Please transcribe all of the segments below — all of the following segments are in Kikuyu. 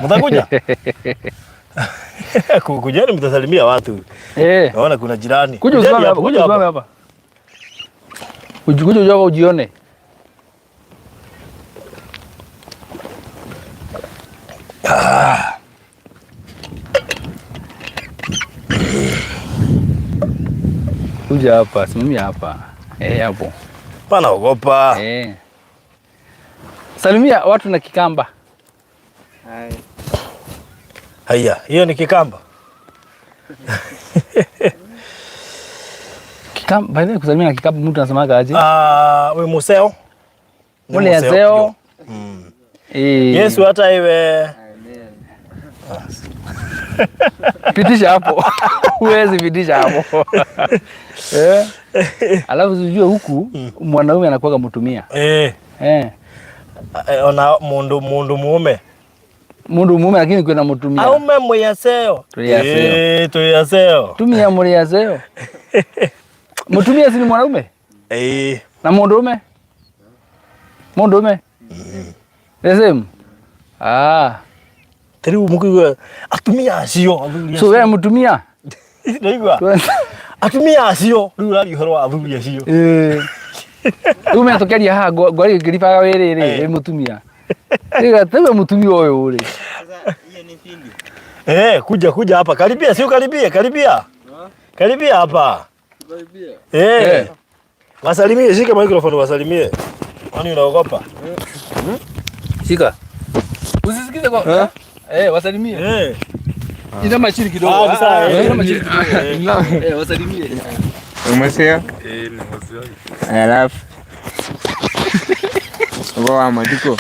Mtakuja? Kujeni mtasalimia watu. Eh. Naona kuna jirani. Kuja Kujeni usimame hapa, kuja kuja usimame hapa. Kuja hapa ujione. Kuja hapa, simamia hapa. Eh, hapo. Pana ogopa. Eh. Salimia watu na Kikamba. Haya, hiyo ni Kikamba. Kikamba, by the way, kusalimia na Kikamba mtu anasemaga aje? Ah, we museo. Ni Ule museo aseo. pio. Eh. Yesu hata iwe Pitisha hapo. Huwezi pitisha hapo. Eh. Alafu sijue huku mwanaume anakuwaga mtumia. eh Eh. ona mundu muume. Mundu mume lakini kuna mtumia. Aume muyaseo. Tuyaseo. Eh, tuyaseo. Tumia muriaseo. Mtumia si ni mwanaume? Eh, Na mundume? Mundume? The same. Ah. tariu mukigwa atumia acio athuri So wewe mtumia? Ndaigua. Atumia acio riu uraria uhoro wa athuri acio. Eh. Rĩu mena tũkĩaria haha ngwari ngĩribaga wĩrĩ rĩ wĩ mũtumia. Rĩu tewe mũtumia ũyũ rĩ. Eh, kuja kuja hapa. Karibia, sio karibia, karibia. Karibia hapa. Eh. Eh. Wasalimie, shika microphone wasalimie. Kwani unaogopa? Shika. Usisikize kwa eh, wasalimie. Eh. Inama chini kidogo. Ah, sawa, eh. Inama chini kidogo. Eh, wasalimie. Umesea? Alafu uko wa matuko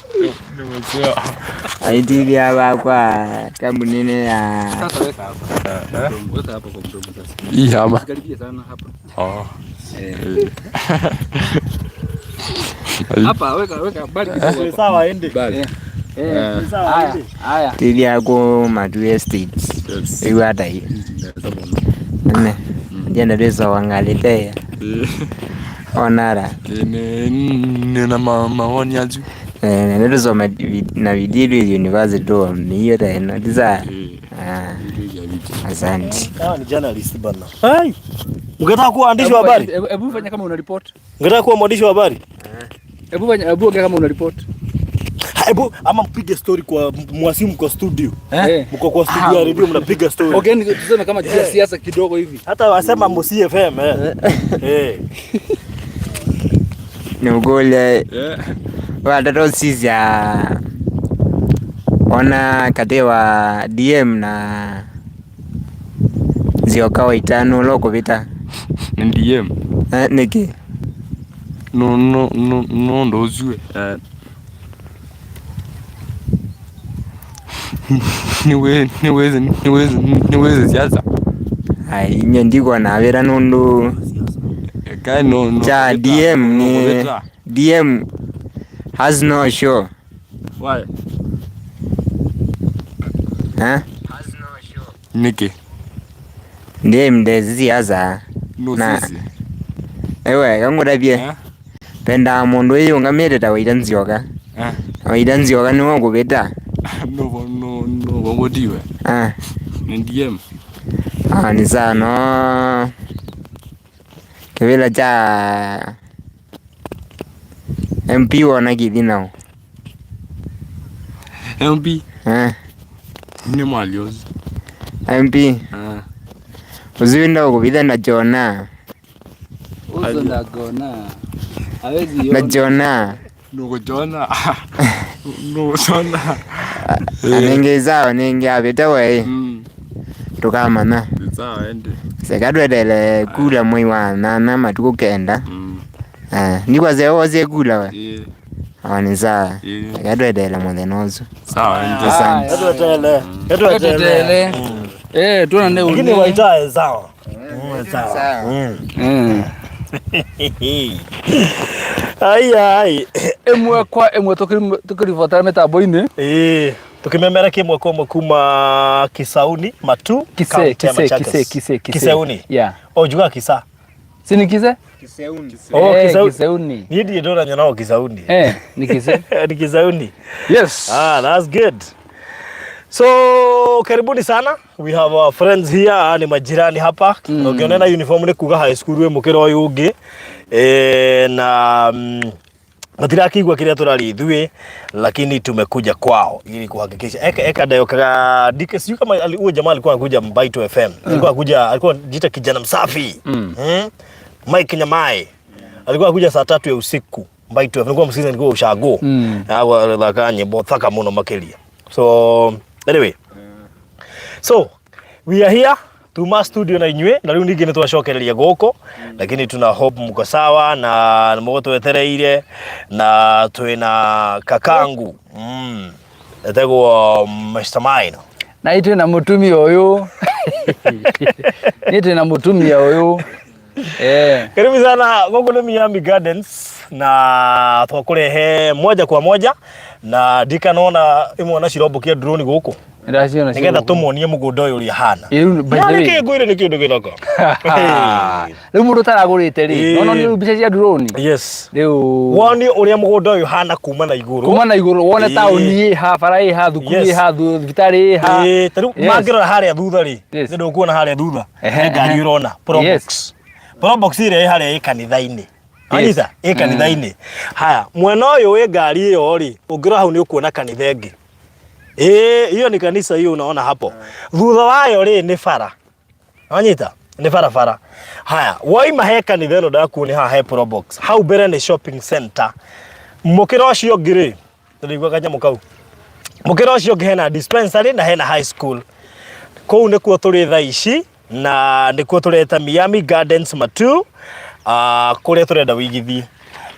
aitili hapa kwa kampuni nene ya Sasa weka hapa. Weka hapo kwa mdomo sasa. Hii hapa. Usikaribie sana hapa. Oh. Hapa weka weka bali kidogo hapa. Sawa ende. Eh. Eh. Sawa Haya, ende. haya. tili yako matu estates iwata hii nne jenda lwesa wangaliteya onara Nina maoni aju. netusoma na bidii university wa miyo taino tisa. Asante. Hawa ni journalist bana. Hai. Ungetaka kuwa mwandishi wa habari? Hebu fanya kama una report. Ungetaka kuwa mwandishi wa habari? Hebu fanya, hebu ongea kama una report. Hebu ama mpige story kwa mwasimu kwa studio. Eh. Mko kwa studio ya radio mnapiga story. Okay, ni tuseme kama juu ya siasa kidogo hivi. Hata wasema mu CFM eh. Eh. Nukule watatosisya ona kati wa DM na zioka waitano lokuvita. Ni DM. Niki No no no no ndozue. Niwe niweze niweze niweze siasa. Ai inye ndiko navira nundu Kai no no. cha DM ni DM has no show. Why? Ha? Niki. DM ndezi siasa No Na. sisi. Ewe kangurapye Eh? penda mundu iyungamite ta waita nzioka. Eh. Waita nzioka niwe ukuvita. No no no bongotiwe. Ah. Ni DM. Ah, ni sawa no kivila cha MP wona kithi nao. MP Eh, ni mwaliozi. MP Ah. uziwinda ukuvitha na Jona Uzo na gona. Hawezi na iona. Jona Nukujona. Nukujona. anenge sawa ningi avita wei tukamana Sawa ende. sekatwetele kula mwei wa nana matuku kenda. Eh, nikwaze kula we. Eh. Ah, ni sawa Eh. sekatwetele muthenya ucio. Sawa ende. Asante. Etwetele. Etwetele. Tetele. Eh, tuona ne Lakini uni. waita sawa. Sawa. Eh. Ai ai. Ĩmwe kwa ĩmwe tukiribotera mĩtambo-inĩ. Eh, tukimemera kimwe kwa ĩmwe kuma Kisauni Matu Kise, kaunti ya kise, Machakos. kise, kise, kise. Kiseuni. Yeah. Oh, juga kisa. Si ni kise? Oh, Eh, Kisauni. Kiseuni. Niĩ ndirĩ ndona nyonago Kisauni. Eh, ni kise. Ni Kisauni. Yes. Ah, that's good. So karibuni sana. We have our friends here, ni majirani hapa. Ũngĩona na uniform nĩ kuga high school wĩ mũkĩra ũyũ ũngĩ. Eh, na matirakĩigua kĩrĩa tũraria ithuĩ lakini tumekuja kwao ili kuhakikisha eka eka dayo kaga dike sijui kama huyo jamaa alikuwa anakuja Mbaito FM. Alikuwa anakuja, alikuwa anajiita kijana msafi. Mike Nyamai. Alikuwa anakuja saa 3 ya usiku Mbaito FM. Nilikuwa msikiza nilikuwa ushago. Agwa thaka nyimbo thaka muno makiria. So anyway. So we are here tuma studio na inyuĩ na rĩu ningĩ nĩ twacokereria gũkũ, lakini tuna hope mko sawa na mũgũtwetereire na twĩna kakangu etagwo Mr. Mine. Na itwĩ na mũtumia ũyũ, niĩ twĩ na mũtumia ũyũ. Eh. Karibu sana gũkũ nĩ Miami Gardens na twakũrehe moja kwa moja na ndikanona imwe na cirombokia drone gũkũ Ndaciona. Nĩgetha tũmuonie mũgũnda ũyũ ũrĩa hana. Ĩ, rĩu, by the way. Nĩ ngwĩre nĩ kĩndũ gĩthaka. Rĩu mũndũ ũtaragũrĩte rĩ, nona nĩ mbica cia drone. Yes. Rĩu wone ũrĩa mũgũnda ũyũ hana kuma na igũrũ. Kuma na igũrũ wone taũni ĩ ha, bara ĩ ha, thukuru ĩ ha, thibitarĩ ĩ ha. Ĩĩ, ta rĩu mangĩrora harĩa thutha rĩ, nĩ ndũkuona harĩa thutha he ngari ũrona Probox. Probox ĩrĩa ĩ harĩa ĩ kanitha-inĩ. Wanyita? Ĩ kanitha-inĩ. Haya, mwena ũyũ wĩ ngari ĩyo rĩ, ũngĩrora hau nĩ ũkuona kanitha ĩngĩ. Ĩĩ, hiyo ni kanisa hiyo unaona hapo. Thutha wayo rĩ nĩ bara. Wanyita? Nĩ barabara. Haya, woima he kanitha ĩno ndakuonia haha he Probox. Hau mbere nĩ shopping center. Mũkĩra ũcio ũngĩ rĩ, ndĩraigua kanyamũ kau. Mũkĩra ũcio ũngĩ hena dispensary na hena high school. Kũu nĩkuo tũrĩ thaa ici na nĩkuo tũreta Miami Gardens Matu, kũrĩa tũrenda wĩigithie.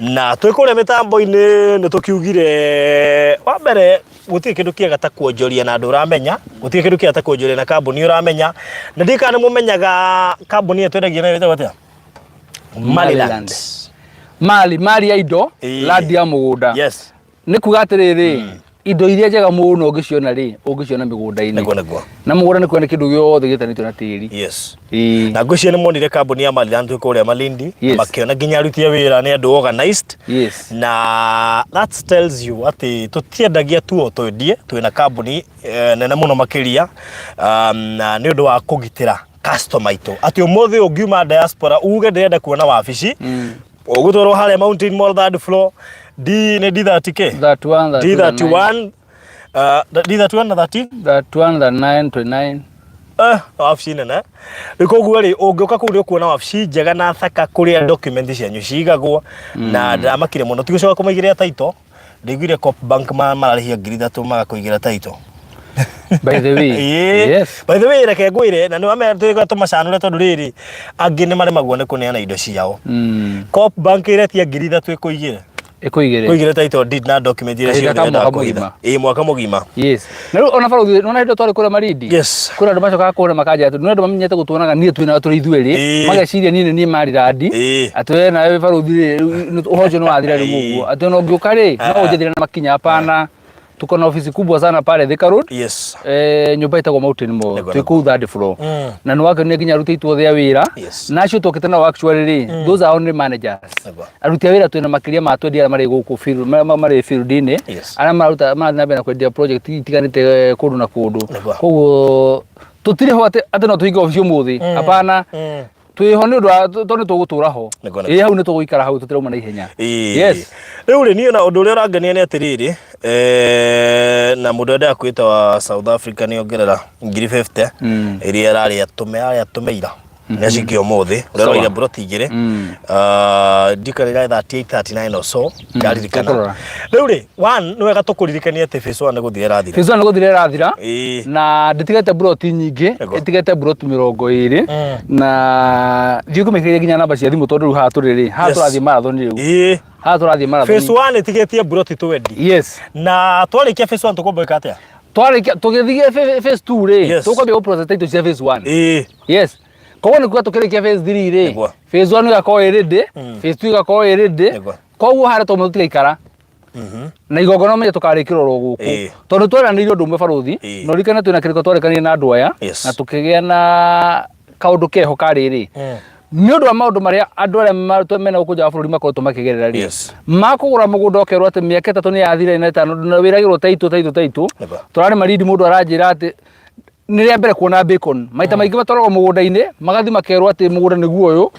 Na twĩ kũrĩa mĩtambo-inĩ nĩ tũkiugire wa mbere gũtirĩ kĩndũ kĩega ta kuonjoria na andũ ũramenya, gũtirĩ kĩndũ kĩega ta kuonjoria na kambuni ũramenya. Na ndiũĩ kana nĩ mũmenyaga kambuni ĩyo twendagia nayo ĩtagwo atĩa? Maryland. Mali, mali ya indo, land ya mũgũnda. Nĩ kuga atĩrĩrĩ, indo iria njega mũno ũngĩciona rĩ, ũngĩciona mĩgũnda-inĩ. Nĩguo, nĩguo. Na mũgũnda nĩ kuona kĩndũ gĩothe gĩtanĩtio na tĩri. Na ngwĩciria nĩ monire kambuni ya Maryland twĩ kũrĩa Malindi, makĩona nginya aruti a wĩra nĩ andũ organized. Na that tells you atĩ tũtiendagia tu o twendie, twĩna kambuni nene mũno makĩria, na nĩ ũndũ wa kũgitĩra customer aitũ. Atĩ ũmũthĩ ũngiuma diaspora uge ndĩrenda kuona wabici, ũgũtwarwo harĩa Mountain Mall third floor, D nĩ D30 K? 31, D31, D31 na 30? 31, 39, 29. Wabici nene. Rĩu koguo rĩ, ũngĩũka kũu nĩ ũkuona wabici njega na thaka kũrĩa document cianyu cigagwo, na ndĩramakire mũno. Ti gũcoka kũmaigĩrĩra title, ndaiguire Coop Bank mararĩhia 3,000 magakũigĩra title. By the way. Ĩĩ. Yes. By the way, reke ngwĩre, na nĩ wamenya tũrĩka tũmacanũre tondũ rĩrĩ, angĩ nĩ maremagwo nĩ kũneana indo ciao. Coop Bank ĩretia 3,000 ĩkũigĩre. Ĩkũigĩre. Kũigĩre title deed na document iria Kahinda ciothe ka ũrenda mwaka kũhitha. mũgima. Ĩĩ, mwaka mũgima. Yes. Na rĩu ona barũthi, nĩwona hĩndĩ ĩyo twarĩ kũrĩa Malindi? Kwĩna andũ macokaga kũrĩa makanja atĩ, nĩ andũ mamenyete gũtuonaga niĩ twĩ na tũrĩ ithuerĩ, mageciria niĩ nĩ niĩ Maryland, atĩ we nawe wĩ barũthi rĩ, rĩu ũhoro ũcio nĩ wathira rĩu ũguo. Atĩ ona ũngĩũka rĩ, no ũnjethire na makinya, hapana. Tuko na ofisi kubwa sana pale Thika Road. Nyũmba ĩtagwo Mountain Mall. Nĩguo, Twĩ kũu third floor. Na nĩ wakĩonire nginya aruti aitũ othe a wĩra. Na acio twokĩte nao actually rĩ, those are only managers. Aruti a wĩra twĩna makĩria ma 20 arĩa marĩ gũkũ field, marĩ field-inĩ, arĩa maruta, marathiĩ na mbere na kwendia project itiganĩte kũndũ na kũndũ. Koguo tũtirĩ ho atĩ no tũhinge obici ũmũthĩ. Hapana. Twĩho nĩ ũndũ wa tondũ nĩ tũgũtũra ho. Nĩguo, nĩguo. Ĩĩ, hau nĩ tũgũikara hau tũtirauma na ihenya. Yes. Rĩu rĩ, niĩ ona ũndũ ũrĩa ũrangenia nĩ atĩrĩrĩ, na mũndũ endaga kwĩta wa South Africa nĩ ongerera ngiri 50 iria ararĩa tũme, arĩa tũmeira. Nĩ acikia ũmũthĩ, ũrĩa ũroire mburoti igĩrĩ. Ndikana ira 38, 39 or so, ndaririkana. Tũkũrora. Rĩu rĩ, one, nĩ wega tũkũririkanie atĩ phase 1 nĩ gũthira ĩrathira. Phase 1 nĩ gũthira ĩrathira. Ĩĩ. Na ndĩtigĩte mburoti nyingĩ, Nĩguo. ĩtigĩte mburoti 20. Na thiĩ ngũmĩkĩrie nginya namba cia thimũ tondũ rĩu haha tũrĩ rĩ, haha tũrathiĩ marathon rĩu. Haha tũrathiĩ marathon. Phase 1 ĩtigĩtie mburoti 20. Na twarĩkia phase 1 tũkwamba gwĩka atĩa? Twarĩkia tũgĩthiĩ phase 2 rĩ, tũkwambia gũ process title cia phase 1. Yes. Koguo nĩ kuga tũkĩrĩkia phase 3 rĩ, phase 1 ĩgakorwo ĩ ready, phase 2 ĩgakorwo ĩ ready. Koguo harĩa twauma tũtigaikara. Na igongona ũmenye tũkarĩkĩra oro gũkũ. Tondũ tweranĩire ũndũ ũmwe barũthi, na ũririkane twĩna kĩrĩko twarĩkanire na andũ aya, na tũkĩgĩa na kaũndũ keho ka rĩrĩ. Nĩ ũndũ wa maũndũ marĩa andũ arĩa mena gũkũ nja wa bũrũri makoretwo makĩgerera rĩ, makũgũra mũgũnda ũkerwo atĩ mĩaka 3 nĩ yathira na 5 na wĩragĩrwo taitũ taitũ taitũ. Tũrarĩ marindi mũndũ aranjĩra atĩ nĩ rĩa mbere kuona bacon maita maingĩ matwaragwo mũgũnda-inĩ magathiĩ makerwo atĩ mũgũnda nĩguo ũyũ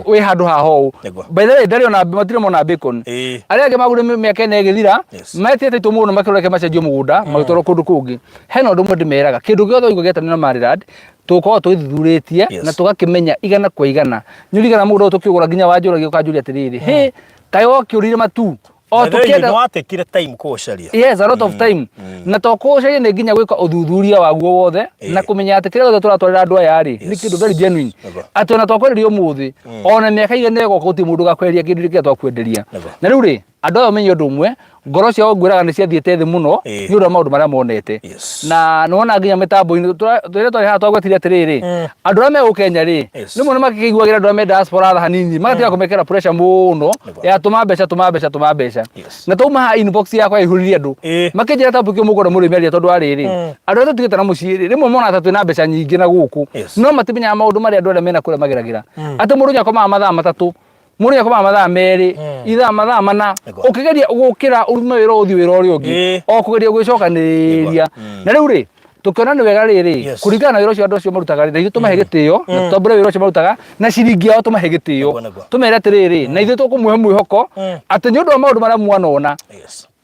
wĩ handũ haha ũũ. By the way, ndarĩ ona matirĩ mona bacon. Arĩa angĩ magũrire mĩaka 4 ĩgĩthira, metie taitũ mũno makĩrwo reke macenjio mũgũnda magĩtwarwo kũndũ kũngĩ. Hena ũndũ ũmwe ndĩmeraga, kĩndũ gĩothe ũigua gĩetanio na Maryland tũkoragwo tũgĩthuthurĩtie na tũgakĩmenya igana kwa igana. Nĩ ũririkanaga mũgũnda ũyũ tũkĩũgũra nginya wanjũragia ũkanjũria atĩrĩrĩ, hĩ kaĩ wakĩũrire matu o By the way, tũkĩenda nĩ watekire time kũũcaria. Yes, a lot of time. Na to kũũcaria nĩ nginya gwĩka ũthuthuria waguo wothe na kũmenya atĩ kĩrĩa gĩothe tũratwarĩra andũ aya rĩ nĩ kĩndũ very genuine. Atĩ ona twakwenderia ũmũthĩ ona mĩaka 8 ĩgoka gũtirĩ mũndũ ũgakwenderia kĩndũ kĩrĩa twakwenderia. Na rĩu rĩ, andũ aya ũmenye ũndũ ũmwe, ngoro ciao ngwĩraga nĩ ciathiĩte thĩ mũno nĩ ũndũ wa maũndũ marĩa monete. Na nĩ wona nginya mĩtambo-inĩ rĩrĩa twarĩ haha twagwetire atĩrĩrĩ, andũ arĩa me gũkũ Kenya rĩ, rĩmwe nĩ makĩiguagĩra andũ arĩa me diaspora tha hanini, magatiga kũmekĩra pressure mũno ya tũma mbeca tũma mbeca tũma mbeca. Na twauma haha inbox yakwa yaihũririe andũ makĩnjĩra topic ĩyo mũkwenda mũrĩmĩaria tondũ wa rĩrĩ, andũ arĩa tũtigĩte na mũciĩ rĩ, rĩmwe monaga ta twĩna mbeca nyingĩ na gũkũ, no matimenyaga maũndũ marĩa andũ arĩa mena kũrĩa mageragĩra. Atĩ mũndũ nĩakomaga mathaa 3, mũndũ nĩakomaga mathaa 2, ithaa mathaa 4, ũkĩgeria gũkĩra ume wĩra ũthiĩ wĩra ũrĩa ũngĩ, o kũgeria gwĩcokanĩrĩria. Na rĩu rĩ, tũkĩona nĩ wega rĩrĩ, kũringana na wĩra ũcio andũ acio marutaga rĩ, na ithuĩ tũmahe gĩtĩo, na tũtambũre wĩra ũcio marutaga, na ciringi yao tũmahe gĩtĩo. Tũmere atĩrĩrĩ, na ithuĩ tũkũmũhe mwĩhoko, atĩ nĩ ũndũ wa maũndũ marĩa mwanona,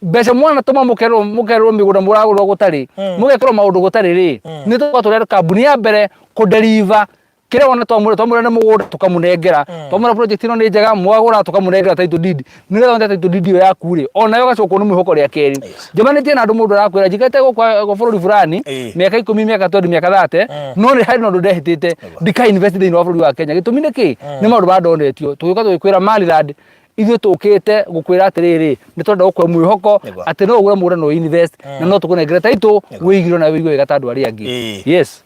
mbeca mwanatũma mũkerwo mũkerwo mĩgũnda mũragũrwo gũtarĩ, mũgekĩrwo maũndũ gũtarĩ rĩ, nĩ tũkorwo tũrĩ kambuni ya mbere kũdeliver kĩrĩa wona twamwĩra twamwĩra nĩ mũgũnda tũkamũnengera, twamwĩra project ĩno nĩ njega mwagũra tũkamũnengera title deed, nĩgetha wone title deed ĩyo yaku rĩ, onayo ũgacokwo nĩ mwĩhoko rĩa kerĩ. Njemanĩtie na andũ mũndũ arakwĩra njikarĩte gũkũ bũrũri fulani mĩaka 10, mĩaka 20, mĩaka 30, no nĩ harĩ na ũndũ ndehĩtĩte ndika invest thĩinĩ wa bũrũri wa Kenya. Gĩtũmi nĩ kĩ? Nĩ maũndũ marĩa ndonetio. Tũgĩũka tũgĩkwĩra Maryland, ithuĩ tũkĩte gũkwĩra atĩrĩrĩ, nĩ tũrenda gũkũhe mwĩhoko atĩ no ũgũre mũgũnda na ũinvest, na no tũkũnengere title wĩigire na wĩigue wega ta andũ arĩa angĩ. Yes.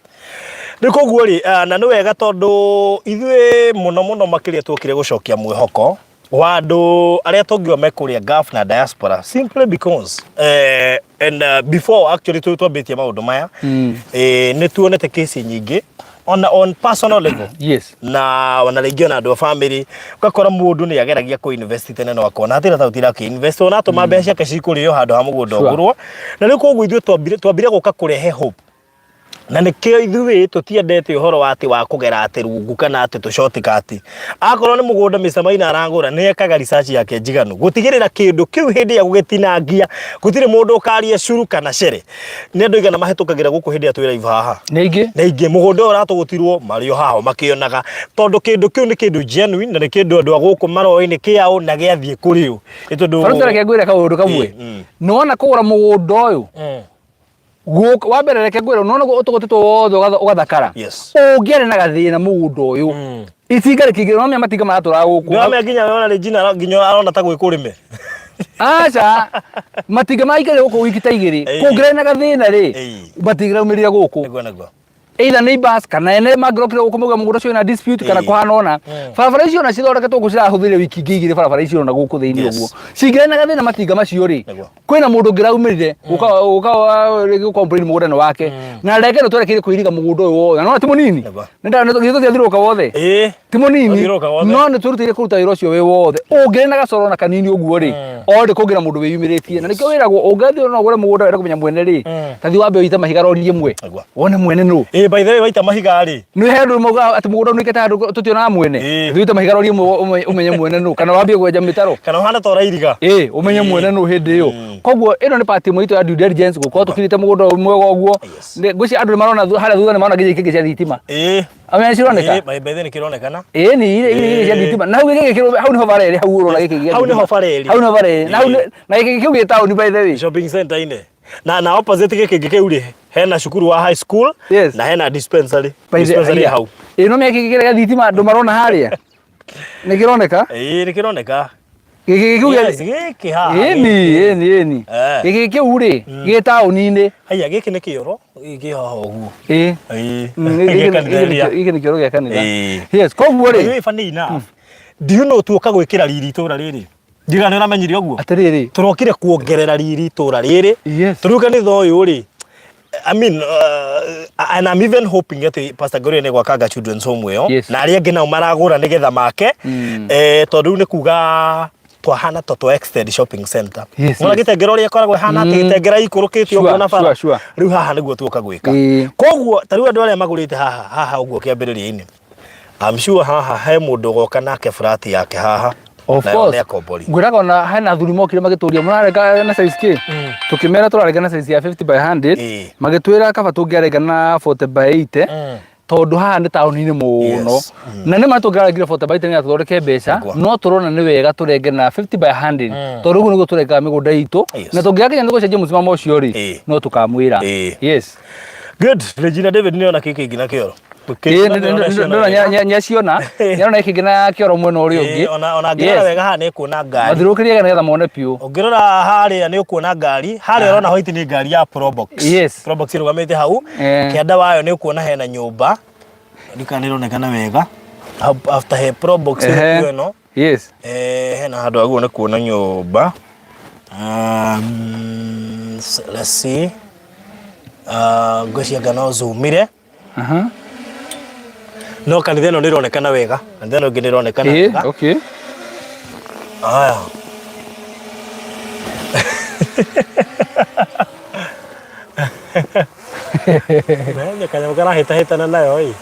Rĩu koguo rĩ, na nĩ wega tondũ ithuĩ mũno mũno makĩria tuokire gũcokia mwĩhoko wa andũ arĩa tũngiuga me kũrĩa Gulf na diaspora, simply because and before actually twambĩtie maũndũ maya, nĩ tuonete kesi nyingĩ on personal level. Na ona rĩngĩ ona andũ a family, ũgakora mũndũ nĩ ageragia kũ invest tene no akona atĩ ta ũtira kĩ invest, ona atũma mbeca ciake cikũrĩo handũ ha mũgũnda ũgũrwo. Na rĩu koguo ithuĩ twambire gũka kũrehe hope, na nĩkĩo ithuĩ tũtiendete ũhoro wa atĩ wa kũgera atĩ rungu kana atĩ tũ shortcut. Akorwo nĩ mũgũnda Mr. Maina aragũra, nĩ ekaga research yake njiganu gũtigĩrĩra kĩndũ kĩu hĩndĩ ya gũgĩtinangia gũtirĩ mũndũ ũkaria curu kana cere. Nĩ andũ aigana mahĩtũkagĩra gũkũ hĩndĩ ĩrĩa twĩ live haha? Nĩ aingĩ. Nĩ aingĩ. Mũgũnda ũyũ ũratũgũtirwo marĩ o haha makĩonaga, tondũ kĩndũ kĩu nĩ kĩndũ genuine na nĩ kĩndũ andũ a gũkũ maroĩ nĩ kĩao na gĩathiĩ kũrĩ ũ. Nĩ tondũ Barũthi, reke ngwĩre kaũndũ kamwe. Nĩ wona kũgũra mũgũnda ũyũ gũkũ, wa mbere reke ngwĩre, nĩ wona ũtũgũtĩtwo wothe ũgathakara. Ũngĩarĩ na gathĩna mũgũnda ũyũ, itinga rĩkĩingĩra, no menya matinga maratũraga gũkũ. Nĩ nginya wona Regina nginya arona ta gwĩ kũrĩme. Aca, matinga maikarire gũkũ wiki ta 2, kũngĩrĩ na gathĩna rĩ, matingĩraumĩrire gũkũ. Nĩguo nĩguo. Either neighbors kana ene mangĩrokire gũkũ mauga mũgũnda ũcio wĩna dispute kana kũhana ona. Barabara icio ona cithondeketwo gũkũ cirahũthĩrire wiki ingĩ 2, barabara icio ona gũkũ thĩinĩ ũguo. Cingĩrĩ na gathĩna matinga macio rĩ, kwĩna mũndũ ũngĩraumĩrire gũka gũka rĩngĩ complain mũgũnda nĩ wake. Na reke nĩ twerekeire kũiriga mũgũnda ũyũ wothe. Na nĩwona ti mũnini? Nĩ tũthiathiũrũrũka wothe. Ti mũnini, Ũthiũrũrũka wothe. no nĩ twĩrutĩire kũruta wĩra ũcio wĩ wothe. Ũngĩrĩ na gacoro na kanini ũguo rĩ, already kũngĩra mũndũ wĩyumĩrĩtie. Na nĩkĩo wĩragwo ũngĩthiĩ no ũgũre mũgũnda wenda kũmenya mwene rĩ, ta thiĩ wambe ũite mahiga rori ĩmwe. Wone mwene nũ. By the way, waita mahiga rĩ, Nĩ he andũ maugaga atĩ mũgũnda ũnĩkĩte handũ tũtionaga mwene. Thiĩ ũite mahiga rori ĩmwe ũmenye mwene nũ, kana wambie kwenja mĩtaro. Kana ũhana ta ũrairiga. Ũmenye mwene nũ hĩndĩ ĩyo. Koguo ĩno nĩ part ĩmwe itũ ya due diligence gũkorwo tũkirĩte mũgũnda ũyũ mwega ũguo. Ngwĩciria andũ nĩ marona harĩa thutha, nĩ marona nginya ikĩngĩ cia thitima. Amenya cironeka? By the way, nĩ kĩronekana. Ĩĩ, nĩ ire cia thitima. Na hau gĩkĩ kĩrũ hau nĩho bara ĩrĩ, hau ũrona gĩkĩ gĩa Hau nĩho thitima. bara ĩrĩ. Hau nĩho bara ĩrĩ. Na hau na gĩkĩ kĩu gĩ taũni by the way. Shopping center inĩ. Na opposite gĩkĩ kĩu rĩ, hena cukuru wa high school na hena dispensary. Dispensary hau. Ĩno mĩaka gĩkĩ gĩa thitima andũ marona harĩa. Nĩ kĩroneka? Ĩĩ, nĩ kĩroneka. Gĩkĩ kĩu gĩa Yes, gĩkĩ haha. Ĩni, ĩni, ĩni. Gĩkĩ kĩu rĩ, gĩ taũni-inĩ. Haiya, gĩkĩ nĩ kĩoro, gĩkĩ haha ũguo. Ĩĩ. Gĩa kanitha ĩrĩa. Gĩkĩ nĩ kĩoro gĩa kanitha. Yes, koguo rĩ. By the way, funny enough, do you know tuoka gwĩkĩra riri itũra rĩrĩ? Ndiga nĩ ũramenyire ũguo? Atĩrĩrĩ. Tũrokire kuongerera riri itũra rĩrĩ. Tũrĩu kanitha ũyũ rĩ, I mean, and I'm even hoping atĩ Pastor Gloria nĩ gwakanga children's home ĩyo na arĩa angĩ nao maragũra nĩgetha make. Tondũ rĩu nĩ kuga twahana ta twa extend shopping center. Nona gĩtengera ũrĩa ĩkoragwo ĩhana atĩ gĩtengera ikũrũkĩte ũguo na bara. Rĩu haha nĩguo tuoka gwĩka. Koguo ta rĩu andũ arĩa magũrĩte haha haha ũguo kĩambĩrĩria-inĩ, I'm sure haha he mũndũ ũgoka nake flat yake haha. Of Nayo course. nĩ akombori. Ngwĩraga ona hena athuri mokire magĩtũria mũrarenga na size kĩ? Tũkĩmera tũrarenga na size ya 50 by 100. Magĩtwĩra kaba tũngĩarenga na 40 by 80. Tondũ haha nĩ taũni-inĩ mũno. Na nĩ ma tũngĩarengire 40 by 80 nĩgetha tũthondeke mbeca, no tũrona nĩ wega tũrenge na 50 by 100. Tondũ ũguo nĩguo tũrengaga mĩgũnda itũ. Na tũngĩgakinya nĩ gũcenjia mũsimamo ũcio rĩ, no tũkamwĩra. Yes. Good. Regina David nĩ ona kĩ kĩngĩ na kĩoro. Ĩĩ, ndĩrona nĩaciona nĩarona gĩkĩ na kĩoro mwena ũrĩa ũngĩ. Ona ngĩrora wega haha nĩ kuona ngari. Mathiũrũrũkĩrie wega nĩgetha mone biũ. Ũngĩrora harĩa nĩ ũkuona ngari, harĩa ũrona white nĩ ngari ya Probox. Probox ĩrũgamĩte hau. Kĩanda wayo nĩ ũkuona hena nyũmba. Ndikana nĩ ĩronekana wega. After he Probox ĩyo ĩno. Hena handũ haguo nĩ kuona nyũmba. Let's see. Ngwĩciria anga no zoomire. No kanitha ĩno nĩ ĩronekana wega. Kanitha ĩno ĩngĩ nĩ ĩronekana wega. Haya. Menye kanyamũ karahĩtahĩtana nayo ĩ.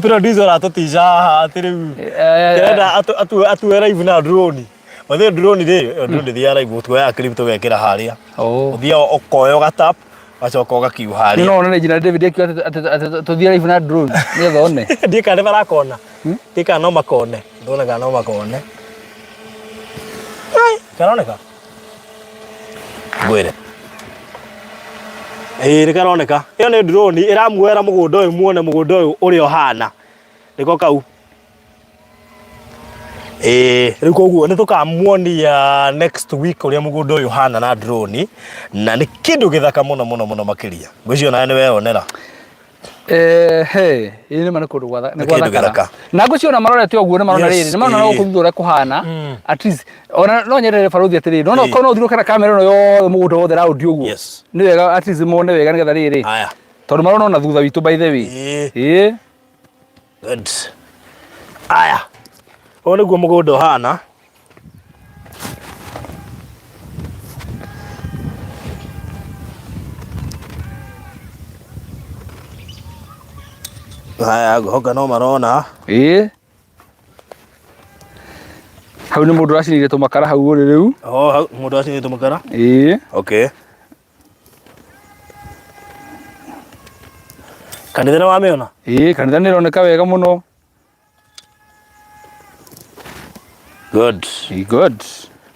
Producer aratũtica haha atĩ rĩu ndĩrenda atue live na drone. Mathe drone rĩ, ĩyo drone ndĩthiaga live tuoyaga clip tũgekĩra harĩa. Ũthiaga ũkoya ũgatap ũgacoka ũgakiuha harĩa. No one Regina David akiuga atĩ tũthiĩ live na drone nĩgetha one. Ndiũĩ kana nĩ marakona. Ndiũĩ kana no makone. Ndona kana no makone. Ai, karoneka. Ngwĩre. Ĩĩ nĩ karoneka. Ĩyo nĩ drone ĩramuoera mũgũnda ũyũ muone mũgũnda ũyũ ũrĩa ũhana. Nĩko kau. Ĩĩ rĩu koguo nĩ tũkamuonia next week ũrĩa mũgũnda ũyũ ũhana na drone na nĩ kĩndũ gĩthaka mũno mũno mũno makĩria. Ngwĩciria onawe nĩ weyonera. Ehe, ĩĩ nĩ ma nĩ kũndũ gwatha- nĩ Nĩ kĩndũ gwathakara. gĩthaka. Na ngwĩciria ona marorete ũguo nĩ marona rĩrĩ, nĩ marona gũkũ thutha ũrĩa kũhana. At least ona no nyendere barũthi atĩrĩrĩ, no no korwo no ũthiũrũrũke na kamera ĩno yothe mũgũnda wothe round ũguo. Nĩ wega at least mone wega nĩgetha rĩrĩ. Tondũ marona ona thutha witũ by the way. Ĩĩ. Good. Aya. Ũyũ nĩguo mũgũnda ũhana. Haya, ngũhoka no marona. Ĩĩ. Hau nĩ mũndũ ũracinire tũmakara hau ũrĩ rĩu. Oh, hau mũndũ acinĩte tũmakara. Ĩĩ. Okay. Kanitha nĩ wamĩona? Ĩĩ, kanitha nĩ ĩroneka wega mũno. Good. Good.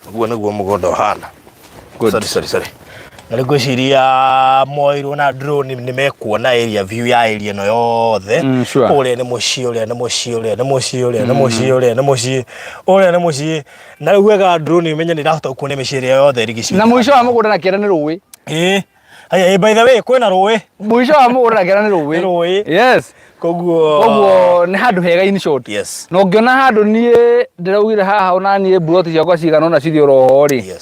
Ũguo nĩguo mũgũnda ũhana. Good. Sorry, sorry, sorry. Na rĩu ngwĩciria moirwo na drone nĩ mekuona area view ya area ĩno yothe. Ũrĩa nĩ mũciĩ, ũrĩa nĩ mũciĩ, ũrĩa nĩ mũciĩ, ũrĩa nĩ mũciĩ, ũrĩa nĩ mũciĩ, ũrĩa nĩ mũciĩ. Na rĩu wega wa drone ũmenye nĩ ĩrahota gũkuonia mĩciĩ ĩrĩa yothe ĩrigicĩirie. Na mũico wa mũgũnda na kĩanda nĩ rũĩ. Ĩĩ. Haya, by the way, kwĩna rũĩ. Mũico wa mũgũnda na kĩanda nĩ rũĩ. Nĩ rũĩ. Yes. Koguo Koguo nĩ handũ hega in short. Na ũngĩona handũ niĩ ndĩraugire haha ona niĩ mburoti ciakwa cigana ũna cirĩ oro ho rĩ.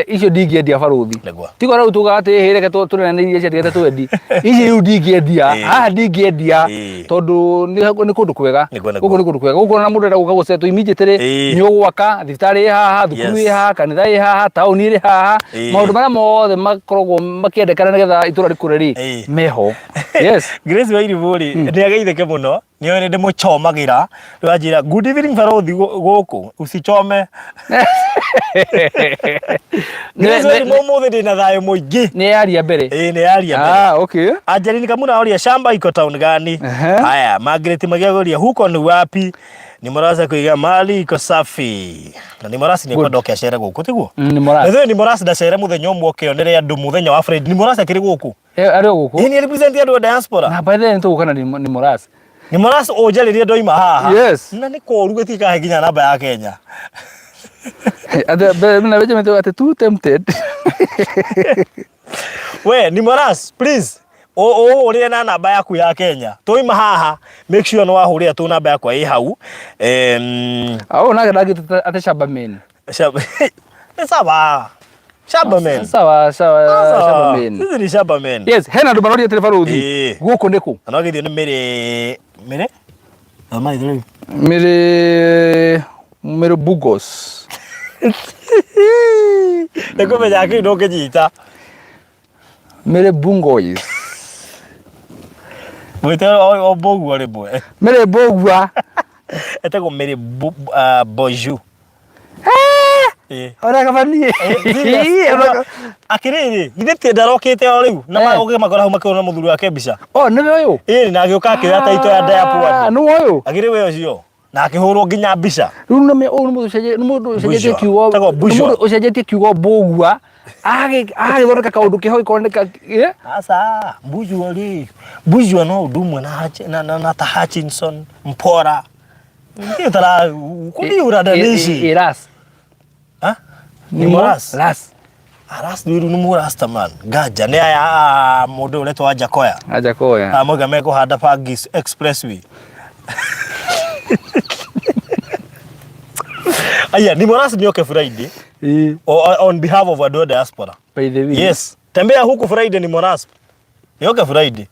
Icio ndingĩendia barũthi. Nĩguo. Tiga rĩu tugaga atĩ hĩ reke tũneane iria ciatigĩte twendi. Ici rĩu ndingĩendia. Haha ndingĩendia tondũ nĩ kũndũ kwega. Nĩguo, nĩguo. Gũkũ nĩ kũndũ kwega. Gũkũ ona mũndũ enda gũka gũsettle immediately nĩ ũgwaka, thibitarĩ ĩ haha, thukuru ĩ haha, kanitha ĩ haha, taũni ĩrĩ haha. Maũndũ marĩa mothe makoragwo makĩendekana nĩgetha itũra rĩkũre rĩ, meho. Yes. Grace Wairimu rĩ, nĩ ageithĩke mũno. Nĩ oĩ nĩ ndĩmũchomagĩra. Rĩu anjĩra, good evening barothi gũkũ, usichome. Grace Wairimu ũmũthĩ ndĩna thayũ mũingĩ. Nĩ yaria mbere. Ĩĩ nĩ yaria mbere. Ah, okay. Angeline Kamuna oria shamba iko town gani? Haya, Margaret Magiagoria huko ni wapi? Ni Morasi kuiga mali iko safi. Na ni Morasi ni kwenda oke acere gũkũ tiguo? Ni Morasi. Ethĩ ni Morasi ndacere mũthenya ũmwe okĩonere andũ mũthenya wa Friday. Ni Morasi akĩrĩ gũkũ. Arĩ o gũkũ. Ĩĩ nĩ represent andũ a diaspora. Na by the way nĩ tũgũka na ni Morasi. Ni Morasi ũnjarĩrie ndoima haha. Yes. Na nĩ koru gĩtirĩ kahe nginya namba ya Kenya. Atĩ na Benjamin atĩ too tempted. We ni Morasi please ũhũrĩre na namba yaku ya Kenya. Twaima haha make sure nĩ wahũrĩra tu namba yakwa ĩ hau. Au nake ndangĩtũta atĩ shamba man. Nĩ sawa. Shaba men. Sawa sawa shaba men. Sisi ni shaba men. Yes, hena andũ maroria atĩrĩ barũthi. Ĩĩ. Gũkũ nĩ kũ? Na no gĩthiĩ nĩ mĩrĩ mĩrĩ? Thoma ithu rĩu. Mĩrĩ mĩrĩ Bugos. Nĩ kũmenya kĩu ndũngĩnyita. Mĩrĩ Bungois. Mwĩte o mbũguo rĩmwe. Mĩrĩ Mbũgua. Etagwo mĩrĩ Boju. Ĩĩ. Ona kaba niĩ. Serious. Akĩrĩrĩ, githĩ ti ndarokĩte o rĩu na Eh. magũkĩmakora hau makĩhũra mũthuri wake mbica. Oh, nĩwe ũyũ? Ĩĩ na agĩũka akĩoya taito ya Ah, Diapoad. nĩwe ũyũ? Akĩrĩ we ũcio. Na akĩhũrwo nginya mbica. Rĩu nĩ ũyũ nĩ mũndũ ũcenje- nĩ mũndũ ũcenjetie Bourgeois. kiugo Etagwo nĩ bourgeois. mũndũ ũcenjetie kiugo mbũgua agagĩthondeka kaũndũ keho gĩkoneka eh? Sasa bourgeois rĩ, bourgeois no ũndũ ũmwe na Hutch- na na na ta Hutchinson, Mpora. Ndio tara kuni uradanishi. Ras. Ha? Ni Moras. Ras. Aras nĩ rĩu nĩ mũrasta man. Ganja nĩ aya a mũndũ ũretwo Anjakoya. Ajakoya. Ah, moiga mekũhanda Bangis Expressway. Aya, ni Moras nioke Friday Ĩĩ. on behalf of andũ a diaspora. By the way. Yes. Tembea huku Friday ni Moras. Nioke Friday.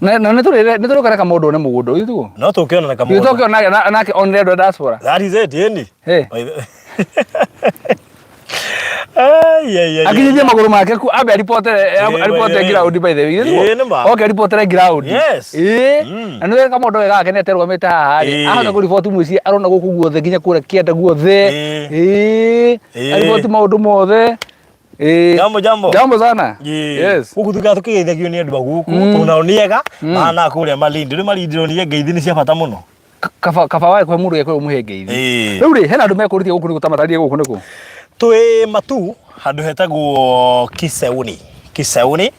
Na na nĩ tũrĩ nĩ tũrĩũka na kamũndũ one mũgũnda ũyũ tiguo? No tũkĩona na Ithuĩ kamũgũnda. tũkĩona nake onere andũ a diaspora. That is it, yeni. Hey. Ai ai ai. Akinyithie magũrũ make ku ambe aripotere Ĩĩ, aripotere ĩĩ. ground by the way. Ĩĩ, nĩ ma. Oke aripotere ground. Yes. Ĩĩ. Mm. Na nĩwe kamũndũ wega gake nĩ aterũgamĩte haha rĩ. Ĩĩ. Ahota kũriboti mũciĩ arona gũkũ guothe nginya kũrĩa kĩanda guothe. Ĩĩ. Ĩĩ. Ĩĩ. Ariboti maũndũ mothe. Ĩĩ. Jambo jambo. Jambo sana. Ĩĩ. Yes. Gũkũ tukaga tũkĩgeithagio nĩ andũ a gũkũ tondũ nao nĩ ega mahana kũrĩa Malindi. Rĩu Malindi ronire ngeithi nĩ cia bata mũno. Kaba kaba wae kũhe mũndũ gekũrĩa ũmũhe ngeithi. Ĩĩ. Rĩu rĩ hena andũ mekũrĩtie gũkũ nĩ gũtamatarie gũkũ nĩkũ? Twĩ Matu handũ hetagwo Kiseuni. Kiseuni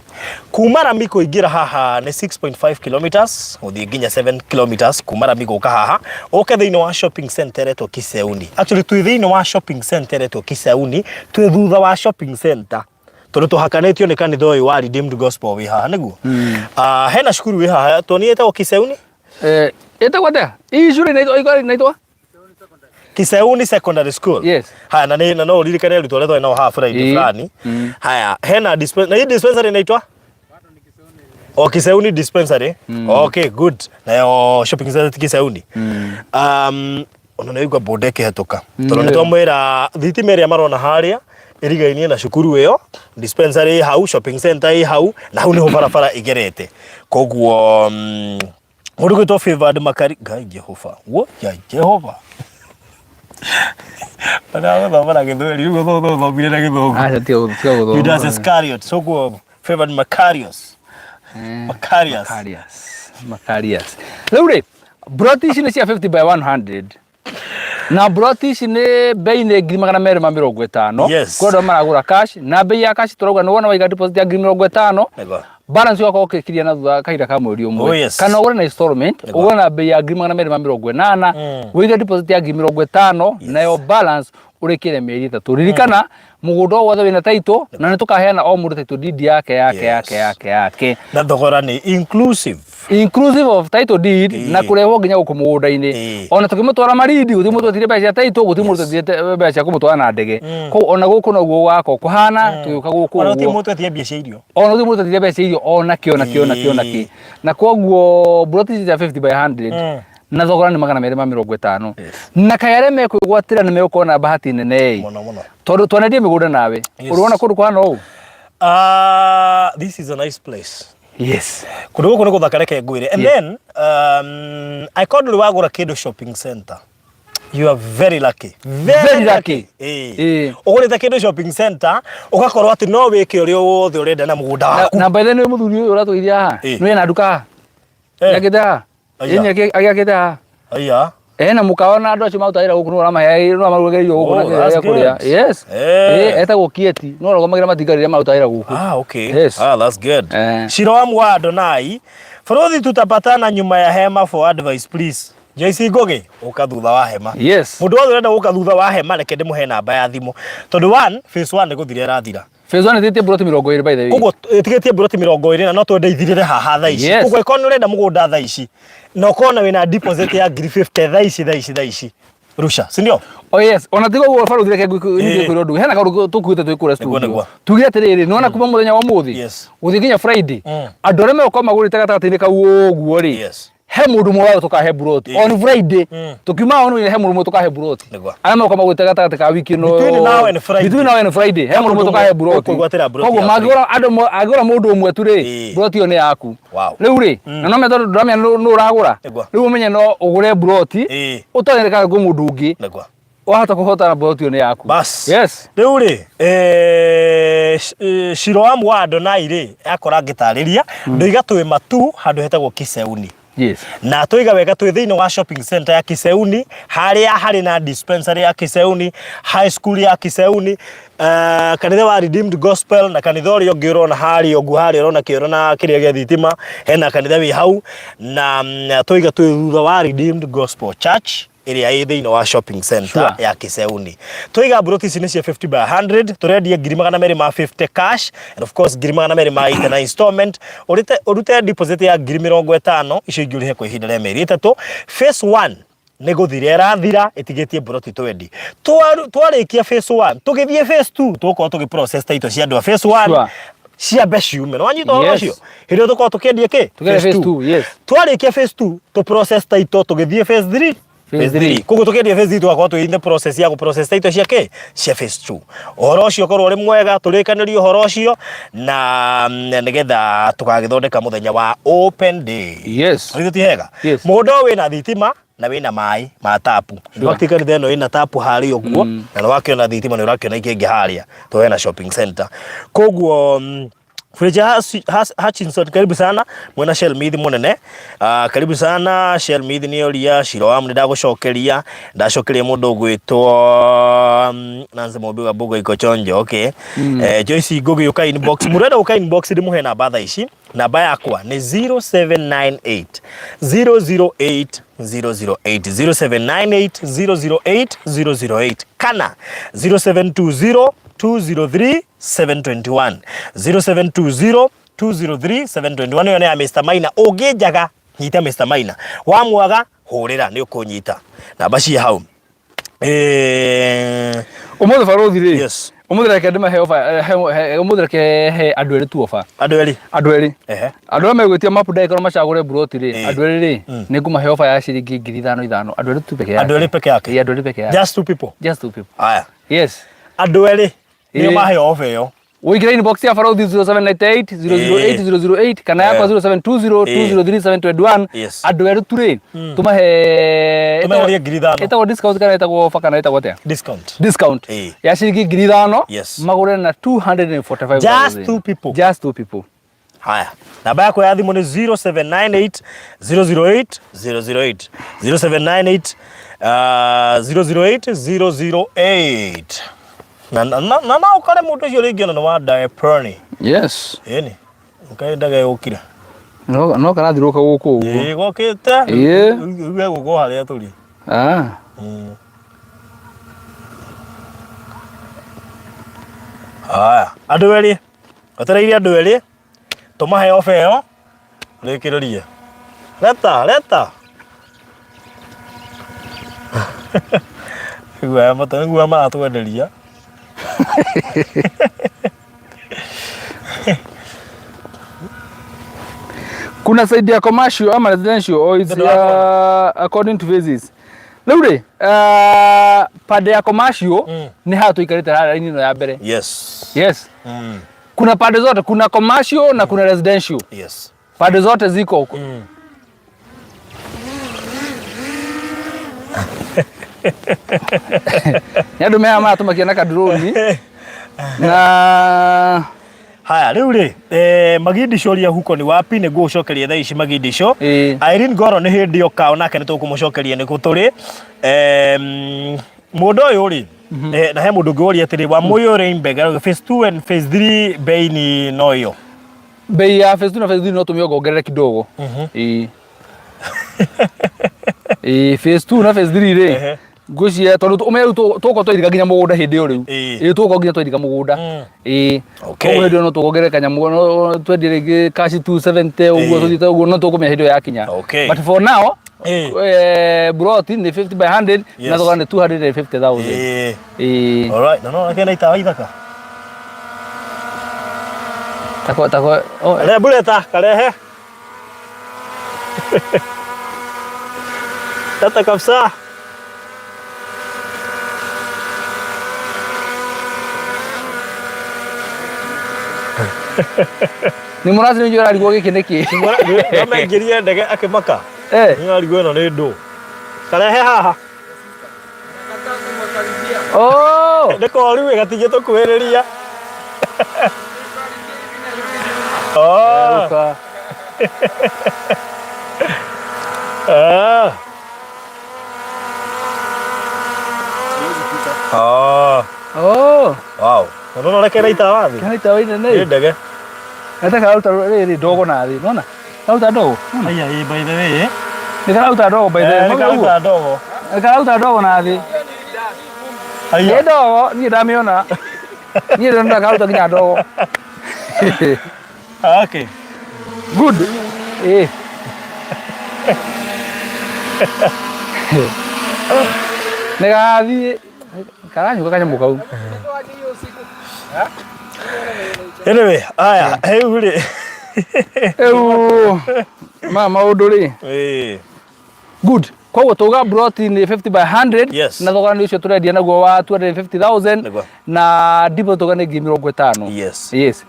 kuma rami kũingĩra haha nĩ 6.5 kilometers gũthiĩ nginya 7 kilometers kuma rami gũka haha ũke thĩinĩ wa shopping center ĩretwo Kiseuni. Actually twĩ thĩinĩ wa shopping center ĩretwo Kiseuni, twĩ thutha wa shopping center tondũ tũhakanĩtio nĩ kanitha ũyũ wa Redeemed Gospel wĩ haha nĩguo. Ah, hena cukuru wĩ haha tuonie ĩtagwo Kiseuni. Eh, ĩtagwo atĩa? Ii cukuru inaitwa inaitwa? Kiseuni Secondary School. Yes. Haya na nĩ na no ũririkane arutwo arĩa twarĩ nao haha Friday Ĩĩ. fulani. Haya hena dispen na hii dispensary inaitwa? O Kiseuni dispensary. Okay, good. Nayo shopping center ti Kiseuni. Ona nĩ igua boda ĩkĩhetũka. Tondũ nĩ twamwĩra thitima ĩrĩa marona harĩa ĩrigainie na cukuru ĩyo, dispensary ĩ hau, shopping center ĩ hau, na hau nĩho barabara ĩgerete. Koguo mũndũ gwĩtwo Favored Makari, Ngai Jehova, wo ya Jehova. Bana gũthoma na Gĩthweri, rĩu gũthoma ũthomire na Gĩthũngũ. Aca tiga tiga gũthoma. Judas Iscariot, so kuo Favored Macarius. Macarius. Macarius. Macarius. Rĩu rĩ, broti ici nĩ cia 50 by 100. Na broti ici nĩ bei nĩ 250,000. Yes. Kwa andũ maragũra cash na bei ya cash tũrauga nĩ wona waiga deposit ya 50,000. Nĩguo. Balance ũgakorwo ũkĩkiria na thutha kahinda ka mweri ũmwe. Oh, yes. Kana ũgũre na installment, Nĩguo. ũgũre na bei ya 280,000, wĩige deposit ya 50,000 nayo balance ũrĩkĩre mĩeri ĩtatũ. Ririkana mũgũnda o wothe wĩna title na nĩ tũkaheana o mũndũ title deed yake yake Yes. yake yake yake Na thogora nĩ inclusive. Inclusive of title deed Ĩĩ. na kũrehwo nginya gũkũ mũgũnda-inĩ. Ĩĩ. Ona tũkĩmũtwara Malindi gũtirĩ mũndũ wetirie mbeca cia title, gũtirĩ mũndũ wetirie mbeca cia kũmũtwara na ndege. Koguo ona gũkũ noguo gũgakorwo kũhana tũgĩũka gũkũ Ona gũtirĩ ũguo. mũndũ wetie mbia cia irio. Ona gũtirĩ mũndũ wetirie mbeca cia irio ona kĩ ona kĩ ona kĩ ona kĩ. Ĩĩ. Na koguo mburoti ici cia 50 by 100 na thogora nĩ 250. Na kaĩ arĩa mekwĩgwatĩra nĩ megũkorwo na bahati nene ĩ. Mũno mũno. Tondũ twanendia mĩgũnda nawe. Yes. Ũrĩ wona kũndũ kũhana ũũ? Ah, this is a nice place. Yes. Kũndũ gũkũ nĩ gũthaka reke ngwĩre. And Yes. then angĩkorwo ndũrĩ wagũra kĩndũ shopping center, you are very lucky. Very Very lucky. lucky. Ĩĩ. Ĩĩ. Ũgũrĩte kĩndũ shopping center, ũgakorwo atĩ no wĩke ũrĩa wothe ũrenda na mũgũnda Na, waku. na by the way mũthuri ũyũ ũratũgeithia haha Ĩĩ. nĩ ena nduka haha Eh. Nĩakĩte haha Aya. Ĩĩ nĩ agĩakĩte haha Aya. Ena mũkawa na andũ acio marutaga wĩra gũkũ nĩ ũramahe nĩ ũramarugagĩra irio gũkũ Oh, na kĩrĩa that's gĩa kũrĩa. good. Yes. Eh. Ĩĩ, etagwo Kieti no arũgamagĩra matinga rĩrĩa marutaga wĩra gũkũ. Ah, okay. Yes. Ah, that's good. Eh. Shiroamu wa Adonai. Bũrũthi tutapatana nyuma ya hema for advice please. Joyce Ngugi, ũka thutha wa hema. Yes. Mũndũ wothe ũrenda gũka thutha wa hema reke ndĩmũhe namba ya thimũ. Tondũ one, phase one nĩ gũthira ĩrathira. Phase 1 ĩtĩtie mburoti 20 by the way. Koguo ĩtigĩtie mburoti 20 na no twende ithirĩre haha thaa ici. Yes. Koguo ĩkorwo nĩ ũrenda mũgũnda thaa ici na ũkorwo na wĩna deposit ya 50,000 thaa ici thaa ici thaa ici. Rusha, si ndio? Oh yes, ona tiga ũguo baruthi reke ningĩ kwĩra ũndũ. Hena kaũndũ tũkuĩte twĩ kũrĩa studio. Nĩguo. Tuge atĩrĩrĩ, nĩwona kuma mũthenya wa ũmũthĩ. Yes. Gũthiĩ nginya Friday. Andũ arĩa megũkorwo magũrĩte gatagatĩ-inĩ kau ũguo rĩ. Yes. He mũndũ ũmwe wao tũkahe mburoti. On Friday. Tũkiuma on he mũndũ ũmwe tũkahe mburoti. Nĩguo. Arĩa megũkorwo magũrĩte gatagatĩ ka wiki ĩno. Between now and Friday. Between now and Friday. He mũndũ ũmwe tũkahe mburoti. Ũkũgwatĩra mburoti Koguo ya mangĩgũra andũ angĩgũra mũndũ ũmwe tu rĩ, Ĩĩ. mburoti ĩyo nĩ yaku. Wow. Rĩu rĩ, na no tondũ ndũramenya nũ ũragũra. Nĩguo. Rĩu ũmenye no ũgũre mburoti Ĩĩ. ũtonyerekaga kwĩ mũndũ ũngĩ Nĩguo. wahota kũhotana mburoti ĩyo nĩ yaku. Bas. Yes. Rĩu rĩ, Shiloamu wa Adonai rĩ, akora ngĩtarĩria, ndoiga twĩ matu handũ hetagwo Kiseuni. Yes. Na twaiga wega twĩ thĩinĩ wa shopping center ya Kiseuni, harĩa harĩ na dispensary ya Kiseuni, high school ya Kiseuni, kanitha wa Redeemed Gospel na kanitha ũrĩa ũngĩ ũrona harĩa ũguo harĩa ũrona kĩoro na kĩrĩa gĩa thitima, hena kanitha wĩ hau na twaiga twĩ thutha wa Redeemed Gospel Church ĩrĩa ĩ thĩinĩ wa shopping center Sure. ya Kiseuni. Twaiga mburoti ici nĩ cia 50 by 100, tũrendia ngiri magana merĩ ma 50 cash and of course ngiri magana merĩ ma 80 na installment. Ũrute, ũrute deposit ya ngiri mĩrongo ĩtano, icio ingĩ ũrĩhe kwa ihinda rĩa mĩeri ĩtatũ. Phase 1 nĩ gũthira ĩrathira ĩtigĩtie mburoti 20. Twarĩkia phase 1, tũgĩthiĩ phase 2, tũgũkorwo tũgĩ process title cia andũ a phase 1. Sure. Ciambe ciume. Nĩ wanyita ũhoro Yes. ũcio? Hĩndĩ ĩyo tũkorwo tũkĩendia kĩ? Tũkĩendia phase 2, yes. Twarĩkia phase 2, tũ process title tũgĩthiĩ phase 3. Phase 3. Koguo tũkĩendia phase 3 tũgakorwo twĩ in the process ya gũ process title cia kĩ? Cia phase 2. Ũhoro ũcio ũkorwo ũrĩ mwega, tũrĩkanĩrie ũhoro ũcio na nĩgetha tũgagĩthondeka mũthenya wa open day. Yes. Githĩ ti hega? Yes. Mũgũnda ũyũ wĩna thitima na wĩna maĩ ma tapu. Sure. Sure. Kanitha ĩno ĩna tapu harĩa ũguo na nĩ wakĩona thitima nĩ ũrakĩona ikĩngĩ harĩa to hena shopping center. Koguo Fletcher Hutchinson karibu sana mwena Shelmith munene. Karibu sana Shelmith nĩ oria Shiloamu nĩ ndagũcokeria ndacokeria mũndũ ũgwĩtwo Nancy Mũmbi wa Mbugo iko chonjo okay. Joyce Ngugi ũka inbox mũrenda ũka inbox ndĩmũhe namba thaa ici. Namba yakwa nĩ 0798 008 008 0798 008 008 kana 0720 203 721 0720 203 721 ĩyo nĩ ya Mr. Maina. Ũngĩnjaga nyita Mr. Maina, wamwaga hũrĩra nĩ ũkũnyita. Namba ciĩ hau. Ũmũthĩ barothi rĩ? Yes. Ũmũthĩ reke ndĩmahe offer, ũmũthĩ reke he andũ erĩ tu offer. Andũ erĩ? Andũ erĩ. Ehe. Andũ arĩa megwĩtia map ndagĩka no macagũre mburoti rĩ, Ĩĩ. andũ erĩ rĩ, nĩ ngũmahe offer ya ciringi ngiri ithano ithano. Andũ erĩ tu peke yake. Andũ erĩ peke yake? Ĩĩ, andũ erĩ peke yake. Just two people? Just two people. Aya. Yes. Andũ erĩ nĩo Ĩĩ. maheo offer ĩyo. Ũingĩre inbox ya Barothi 0798 008 008 kana yakwa 0720 203 721. Yes. Andũ erĩ tu rĩ, tũmahe Tũmaherie ngiri ithano. Ĩtagwo discount kana ĩtagwo offer kana ĩtagwo atĩa? Discount. Discount. Ĩĩ. Ya ciringi ngiri ithano. Yes. Magũre na 245,000. Just two people. Just two people. Haya. Namba yakwa ya thimũ nĩ 0798 008 008. 0798 008 008. Na na na na ũkore mũndũ ũcio rĩngĩ ona nĩ wa Diaperni. Yes. Ĩni. Ũkaĩ ndaga yũkire. No no karathirũka gũkũ ũguo. Ĩĩ gokĩte. Ĩĩ. Rĩu egũkwo harĩa tũrĩ. Ah. Haya, andũ erĩ. Wetereire andũ erĩ. Tũmahe ofa ĩyo. Rĩkĩrĩrie. Leta, leta. Nĩguo mata nĩguo maratwenderia. Kuna side ya commercial ama residential or is Ndio hapo. according to phases. Rĩu rĩ, pande ya commercial nĩ haha tũikarĩte haha raini ĩno ya mbere. Yes. Yes. Kuna pande zote, kuna commercial na kuna residential. Yes. Pande zote ziko huko. Nĩ andũ meha maratũmakia na kadroni na Haya, rĩu rĩ, Magindi Shoria huko ni wapi? Nĩ ngũgũcokeria thaa ici Magindi Show. Irene Goro nĩ hĩndĩ oka onake nĩ tũkũmũcokeria nĩ kũ tũrĩ. Mũndũ ũyũ rĩ, na he mũndũ ũngĩ woria atĩrĩ, wa Mũyũ Mbega, phase 2 and phase 3 bei ni no ĩyo? Bei ya phase 2 na phase 3 no tũmĩongongerere kidogo. Ĩĩ. Ĩĩ, phase 2 na phase 3 rĩ, ngwĩciria tondũ ũmenye rĩu tũgũkorwo twairiga nginya mũgũnda hĩndĩ ĩyo rĩu. Ĩĩ, tũgũkorwo nginya twairiga mũgũnda. Ĩĩ. Koguo hĩndĩ ĩyo no tũkongerere kanyamũ, no twendie rĩngĩ cash 270 ũguo, tũthiĩte ũguo, no tũkũmenya hĩndĩ ĩyo yakinya. But for now, Buroti nĩ 50 by 100 na thogora nĩ 250,000. Ĩĩ. Alright, na no kena itawa ithaka. Tako tako oh, Rehe bureta, karehe. Tata kabisa. Nĩ mũrathi nĩ njũra arigwo gĩkĩ nĩkĩ. Nĩmaingĩrie ndege akĩmaka. Eh. Nĩ arigwo ĩno nĩ ndũ. Karehe haha. Oh. Nĩ koru gatingĩ tũkuhĩrĩria. Oh. Ũka. Ah. Ah. Oh. Wow. Na ndona ũrĩa kena itawa thĩ. Kana itawa inene. Nĩ ndege. Gata kararuta rĩrĩ ndogo na thĩ. Nona? Karuta ndogo. Nona? Aya, ĩ by the way. Nĩ kararuta ndogo by the way. Eh, nĩ karuta ndogo. Nĩ kararuta ndogo na thĩ. Aya. Nĩ ndogo, niĩ ndamĩona. Niĩ ndĩrona karuta nginya ndogo. Okay. Good. Eh. Nĩ gathiĩ karanyuka kanyamũ kau. Anyway, aya, rĩu rĩ. Rĩu ma maũndũ rĩ. Ĩĩ. Good. Koguo tuga broti nĩ 50 by 100 Yes. na thogora nĩ ũcio tũrendia naguo wa 250,000 Nĩguo. na deposit tuga nĩ 50,000. Yes. Yes.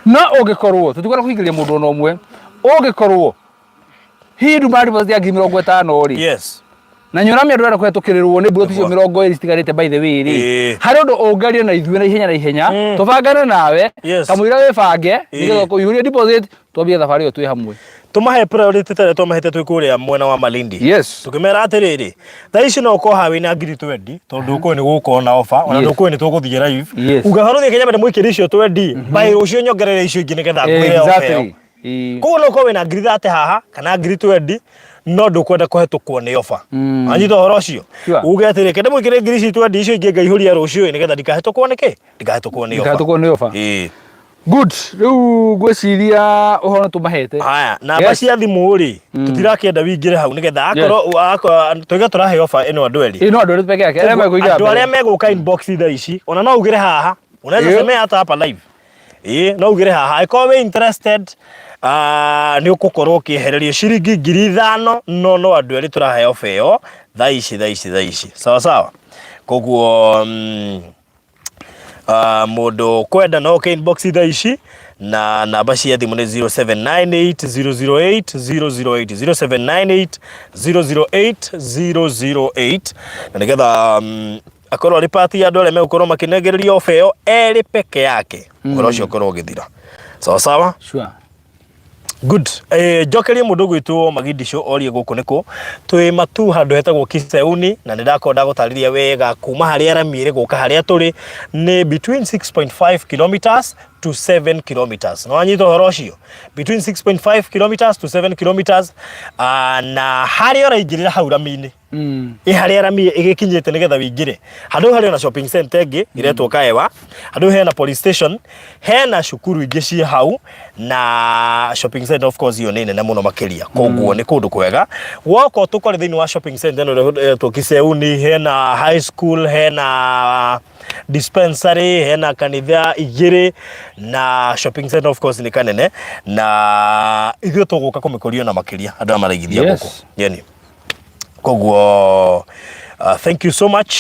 No ũngĩkorwo tũtikwenda kũhingĩria mũndũ ona ũmwe, ũngĩkorwo hihi nduma deposit ya 50,000 rĩ Yes. na nyona ndũrenda kũhetũkĩrĩrwo nĩ broti icio Nĩguo. 20 citigarĩte by the way rĩ Ĩĩ. harĩ ũndũ ũngarie na ithuĩ na ihenya na ihenya tũbangane nawe Yes. kamũira wĩbange Ĩĩ. nĩgetha kũihũria deposit twambie thabarĩ ĩyo twĩ hamwe. Tũmahe priority ta ĩrĩa twamahete twĩ kũrĩa mwena wa Malindi. Yes. Tukĩmera atĩrĩrĩ, thaa ici no ũkorwo haha wĩna ngiri twendi tondũ ndũkũĩ nĩ gũgũkorwo na offer, ona Yes. ndũkũĩ nĩ tũgũthiĩ live. Yes. Uga barũthi Kenya mbere mwĩkĩre icio twendi, by rũciũ nyongerere icio ingĩ nĩgetha ngwĩre offer ĩyo. Exactly. Ĩĩ. Koguo no ũkorwo wĩna ngiri thate haha kana ngiri twendi no ndũkwenda kũhetũkwo nĩ offer. Wanyita ũhoro ũcio? Sure. Uge atĩrĩ, kende mwĩkĩre ngiri ici twendi icio ingĩ ngaihũria rũciũ nĩgetha ndikahetũkwo nĩ kĩ? Ndikahetũkwo nĩ offer. Ndikahetũkwo nĩ offer. Ĩĩ. Good. Rĩu ngwĩciria ũhoro tũmahete. Haya, namba Yes. cia thimũ rĩ, tũtirakĩenda wingĩre hau nĩgetha akorwo tuge tũrahe offer ĩno andũ erĩ. Ĩĩ no andũ erĩ peke yake. Arĩa mekũingĩra Andũ arĩa mbere. megũka inbox thaa ici, ona no ugĩre haha, unaweza Ĩĩ. semea hata hapa live. Ĩĩ, no ugĩre haha. Angĩkorwo wĩ interested, nĩ ũgũkorwo ũkĩehererio ciringi 5,000 no no andũ erĩ tũrahe offer ĩyo thaa ici thaa ici thaa ici. Sawa sawa. Koguo mũndũ kwenda no ũke inbox thaa ici na namba cia thimũ nĩ 0798 008 008 0798 008 008 na nĩgetha akorwo arĩ part ya andũ arĩa megũkorwo makĩnengererio ofa ĩyo erĩ peke yake ũhoro ũcio ũkorwo ũgĩthira sawa sawa. Sure. Good. Njokerie mũndũ ũgwĩtwo Magindisho orie gũkũ nĩkũ twĩ matu handũ hetagwo Kiseuni na nĩ ndakorwo ndagũtarĩria wega kuma harĩa rami ĩrĩ gũka harĩa tũrĩ nĩ between 6.5 kilometers to 7 kilometers. No wanyita ũhoro ũcio between 6.5 kilometers to 7 kilometers na harĩa ũraingĩrĩra hau rami-inĩ ĩ harĩa rami ĩgĩkinyĩte nĩgetha wĩingĩre handũ hau harĩ ona shopping center ĩngĩ ĩretwo Kaewa, handũ hau hena police station, hena cukuru ingĩ ciĩ hau na shopping center of course iyo nĩ nene mũno makĩria koguo nĩ kũndũ kwega woka tũkore thĩinĩ wa shopping center ĩno ĩretwo Kiseuni, hena high school, hena dispensary, hena kanitha igĩrĩ na shopping center of course nĩ kanene na ithuĩ tũgũka kũmĩkũria na makĩria andũ aya maraigithia Yes. gũkũ yani koguo thank you so much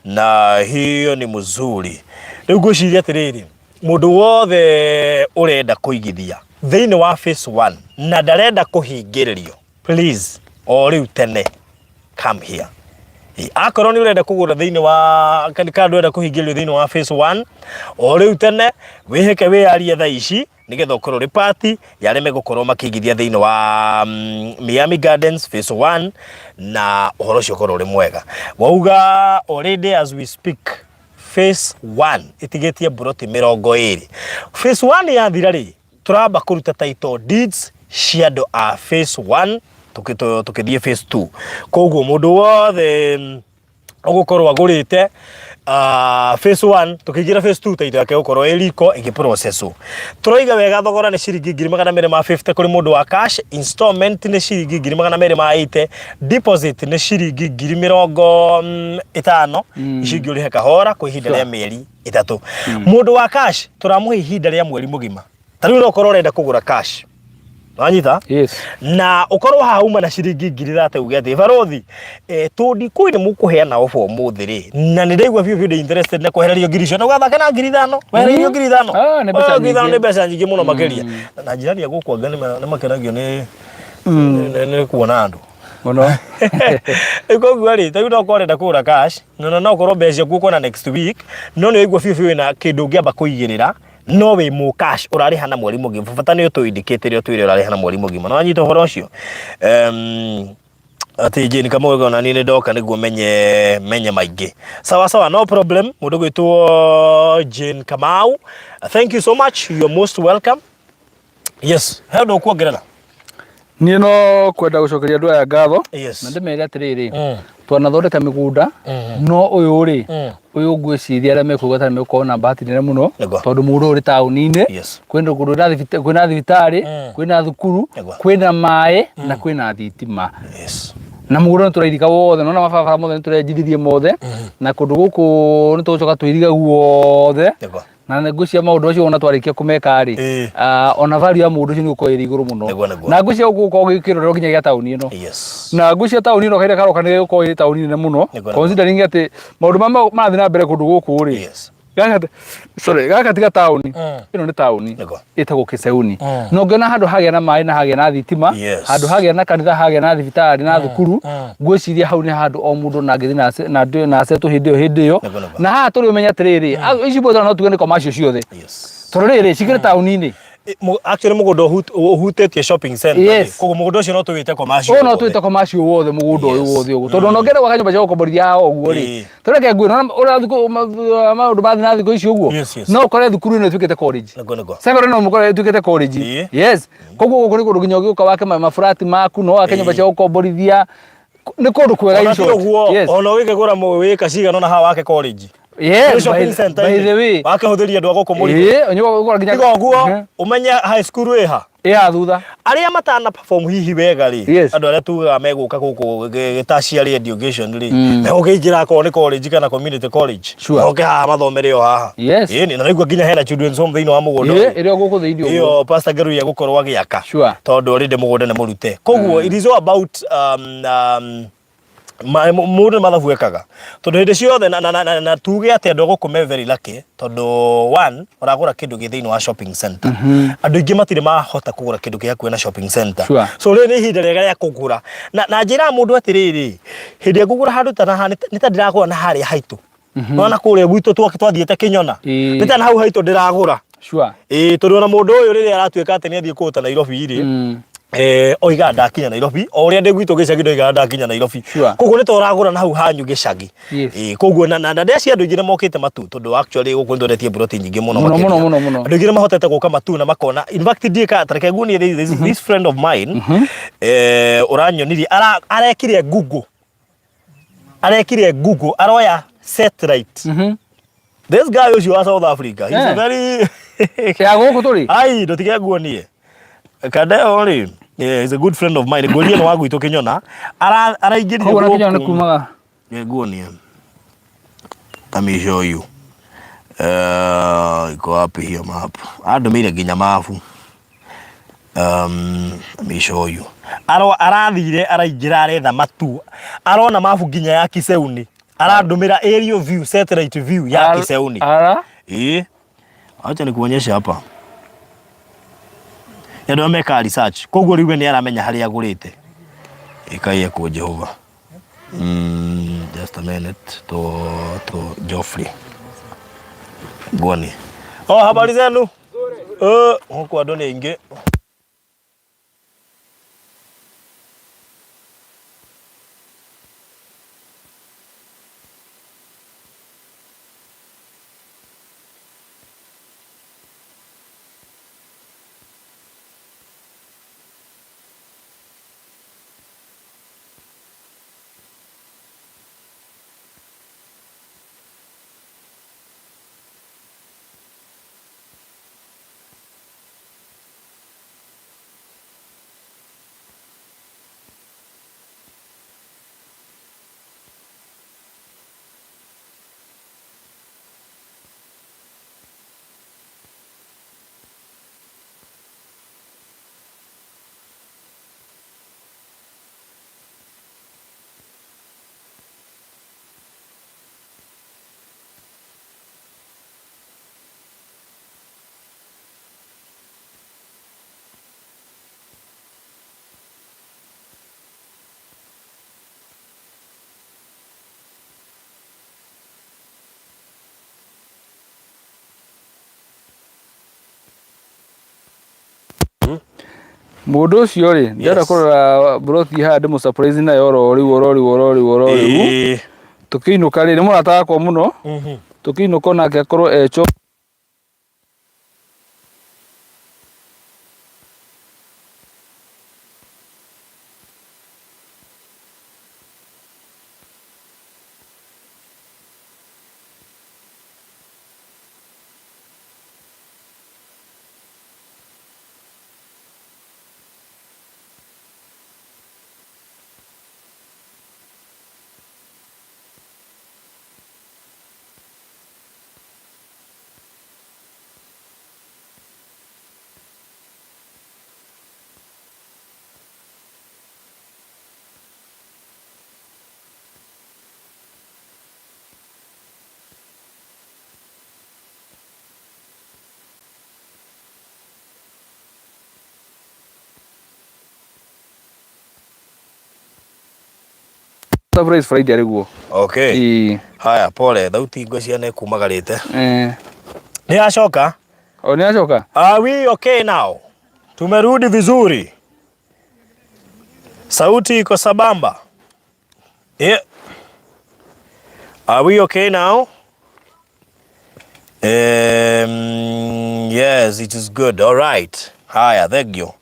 na hiyo ni mzuri. Rĩu ngwĩciria atĩrĩrĩ, mũndũ wothe ũrenda kũigithia thĩinĩ wa phase 1 na ndarenda kũhingĩrĩrio, please o rĩu tene come here. Akorwo nĩ ũrenda kũgũra thĩinĩ wa kana ndũrenda kũhingĩrĩrio thĩinĩ wa phase 1 o rĩu tene wĩhĩke wĩyarie thaa ici nĩgetha ũkorwo ũrĩ part ya arĩa megũkorwo makĩigithia thĩinĩ wa Miami Gardens phase 1 na ũhoro ũcio ũkorwo ũrĩ mwega. Wauga already as we speak phase 1 ĩtigĩtie mburoti 20. Phase 1 yathira rĩ, tũramba kũruta title deeds cia andũ a phase 1 tũkĩthiĩ phase 2. Koguo mũndũ wothe ũgũkorwo agũrĩte Phase 1 tukiingira phase 2 taito yake gukorwo ĩ riko ĩgĩ process turoiga wega thogora nĩ ciringi 250,000 kũrĩ mũndũ wa cash, installment nĩ ciringi 280,000, deposit nĩ ciringi 50,000, icio ingĩ ũrĩhe kahora kwa ihinda rĩa mĩeri 3. Mũndũ wa cash tũramũhe ihinda rĩa mweri mũgima. Ta rĩu no ũkorwo ũrenda kũgũra cash, wanyita? Yes. Na ukorwo haha uma na ciringi 30,000, uge ati barothi, tundi kwi ni mukuheana ofa umuthi ri, na ni ndaigua biũ biũ ndi interested na kwehererio ngiri icio, na ugathake na 5,000, wehererio 5,000. Ah, nĩ mbeca 5,000 nyingĩ. Nĩ mbeca nyingĩ mũno makĩria. Na njirani ya gũkũ anga nĩ makenagio nĩ kuona andũ Mũno. Rĩu koguo rĩ, ta rĩu no ũkorwo ũrenda kũgũra cash na no ũkorwo mbeca ciaku ũkona next week, no nĩ waigua biũ biũ wĩna kĩndũ ũngĩamba kũigĩrĩra, no wĩ mũ cash ũrarĩha na mweri mũgima, bata nĩ ũtũ indicate rĩo twĩre ũrarĩha na mweri mũgima. Na wanyita ũhoro ũcio, atĩ Jane Kamau ona niĩ nĩ ndoka nĩguo menye menye maingĩ. Sawa sawa, no problem. Mũndũ gwĩtwo Jane Kamau, thank you so much, you are most welcome. Yes, he ũndũ ũkuongerera? Niĩ no kwenda gũcokeria andũ aya ngatho na ndĩmere atĩrĩrĩ, twanathondeka mĩgũnda, no ũyũ rĩ, ũyũ ngwĩciria arĩa mekũgweta nĩ megũkorwo na bahati nene mũno, tondũ mũgũnda ũyũ ũrĩ taũni-inĩ. Kwĩna kũndũ kwĩna thibitarĩ, kwĩna thukuru, kwĩna maĩ na kwĩna thitima. Na mũgũnda nĩ tũrairiga wothe, nona mabarabara mothe nĩ tũrenjithirie mothe, na kũndũ gũkũ nĩ tũgũcoka tũiriga guothe. Na ngwĩciria maũndũ macio ona twarĩkia kũmeka rĩ, ona value ya mũndũ ũcio nĩ gũkorwo ĩrĩ igũrũ mũno. Nĩguo. Na ngwĩciria gũkũ gũkorwo gĩkĩrorerwo nginya gĩa taũni ĩno. Na ngwĩciria taũni ĩno kahinda karoka nĩ gĩgũkorwo ĩ taũni nene mũno, Nĩguo. considering atĩ maũndũ marĩa marathiĩ na mbere kũndũ gũkũ rĩ, gaka sorry, gaka tiga taũni, ĩno nĩ taũni ĩtagwo Kĩseuni. Na ũngĩona handũ hagĩa na maĩ na hagĩa na thitima, handũ hagĩa na kanitha, hagĩa na thibitarĩ na thukuru, ngwĩciria hau nĩ handũ o mũndũ na angĩthiĩ na acetwo hĩndĩ ĩyo hĩndĩ ĩyo. Nĩguo. Na haha tũrĩ ũmenye atĩrĩrĩ, ici mboco no tuge nĩ commercial ciothe, tondũ rĩrĩ cikĩrĩ taũni-inĩ. Actually mũgũnda ũhutĩtie shopping center. Koguo mũgũnda ũcio no tũwĩte commercial Ũyũ no wothe. twĩte commercial wothe, mũgũnda ũyũ wothe ũguo, tondũ ona ũngĩenda gwaka nyũmba cia gũkomborithia haha ũguo rĩ, tũreke nguĩ ũrĩa thukũ maũndũ mathiĩ na thikũ ici ũguo, no ũkore thukuru ĩno ĩtuĩkĩte college. Nĩguo. Secondary no mũkore ĩtuĩkĩte college. Yes, koguo gũkũ nĩ kũndũ nginya ũngĩũka wake maburati maku, no wake nyũmba cia gũkomborithia, nĩ kũndũ kwega in Ona ti short. ũguo, ona ũgĩkĩgũra wĩka cigana ona haha wake college. Yes, Nĩ shopping center by the way. Wakĩhũthĩria andũ a gũkũ mũrigo. Ĩĩ, ũnyua ũgũra nginya Tiga ũguo, ũmenye high school ĩ ha? Ĩ haha thutha. Arĩa matana perform hihi wega rĩ, andũ arĩa tugaga megũka gũkũ tertiary education rĩ, megũkĩingĩra akorwo nĩ college kana community college. Moke haha mathomere o haha. Ĩni, na naigua nginya hena children's home thĩinĩ wa mũgũnda ũyũ. Ĩrĩ o gũkũ thĩinĩ ũguo. Ĩyo Pastor Ngeruya egũkorwo agĩaka. Tondũ already mũgũnda nĩ mũrute. Koguo it is all about mũndũ nĩ mathabu ekaga, tondũ hĩndĩ ciothe na tuge atĩ andũ a gũkũ me very lucky, tondũ one, ũragũra kĩndũ gĩ thĩinĩ wa shopping center. Andũ aingĩ matirĩ mahota kũgũra kĩndũ kĩ hakuhĩ na shopping center. So rĩrĩ nĩ ihinda rĩega rĩa kũgũra, na njĩraga mũndũ atĩrĩrĩ, hĩndĩ ĩrĩa ngũgũra handũ ta na haha, nĩ ta ndĩragũra na harĩa haitũ. Nona kũrĩa gwitũ twathiĩte Kĩnyona, nĩ ta na hau haitũ ndĩragũra. Ĩĩ, tondũ ona mũndũ ũyũ rĩrĩa aratuĩka atĩ nĩ athiĩ kũũta Nairobi rĩ, oigaga ndakinya Nairobi, o ũrĩa ndĩ gwitũ gĩcagi ndoigaga ndakinya Nairobi. Koguo nĩ ta ũragũra na hau hanyu gĩcagi. Ĩĩ, koguo na ndeci andũ aingĩ nĩ mokĩte Matu, tondũ actually gũkũ nĩ twendetie mburoti nyingĩ mũno Mũno, makĩria. mũno, mũno, mũno. Andũ aingĩ nĩ mahotete gũka Matu na makona. In fact ndiĩ ka ta reke nguonie this friend of mine, ũranyonirie, arekire Google. Arekire Google, aroya satellite. This guy ũcio wa South Africa, he's a very Ya gũkũ tũrĩ? Ai, ndũtige nguonie. Kadeo rĩ, yeah, he's a good friend of mine. Nguonie nĩ wa gwitũ Kĩnyona. Araingĩrire Koguo na Kĩnyona nĩ gũkũ. kumaga. Nguonie. Let me show you. Iko wapi hiyo map? Andũmĩire nginya mabu. Let me show you. Arathire araingĩra aretha matu. Arona mabu nginya ya Kiseuni. Arandũmĩra aerial view, satellite view ya Kiseuni. Ara? Ĩĩ. Acha nikuonyeshe hapa. Andũ arĩa mekaga research. Koguo rĩu we nĩ aramenya harĩa agũrĩte. Ĩkai ekwo Jehova. Just a minute to Geoffrey. Ngoni. Oh, habari zenu? Huku andũ nĩ aingĩ. Mũndũ ũcio rĩ, ndĩrenda kũrora broti haha ndĩmũ surprise nayo oro rĩu oro rĩu oro rĩu oro rĩu. Tũkĩinũka rĩ, nĩ mũrata wakwa mũno. Tũkĩinũka onake akorwo echo surprise Friday arĩ guo. Okay. Ĩĩ. Haya, pole, thauti ngwĩciria nĩ kumagarĩte. Eh. Nĩ yacoka? O nĩ acoka? Are we okay now? Tumerudi vizuri. Sauti iko sabamba. Yeah. Are we okay now? Yes, it is good. All right. Haya, thank you.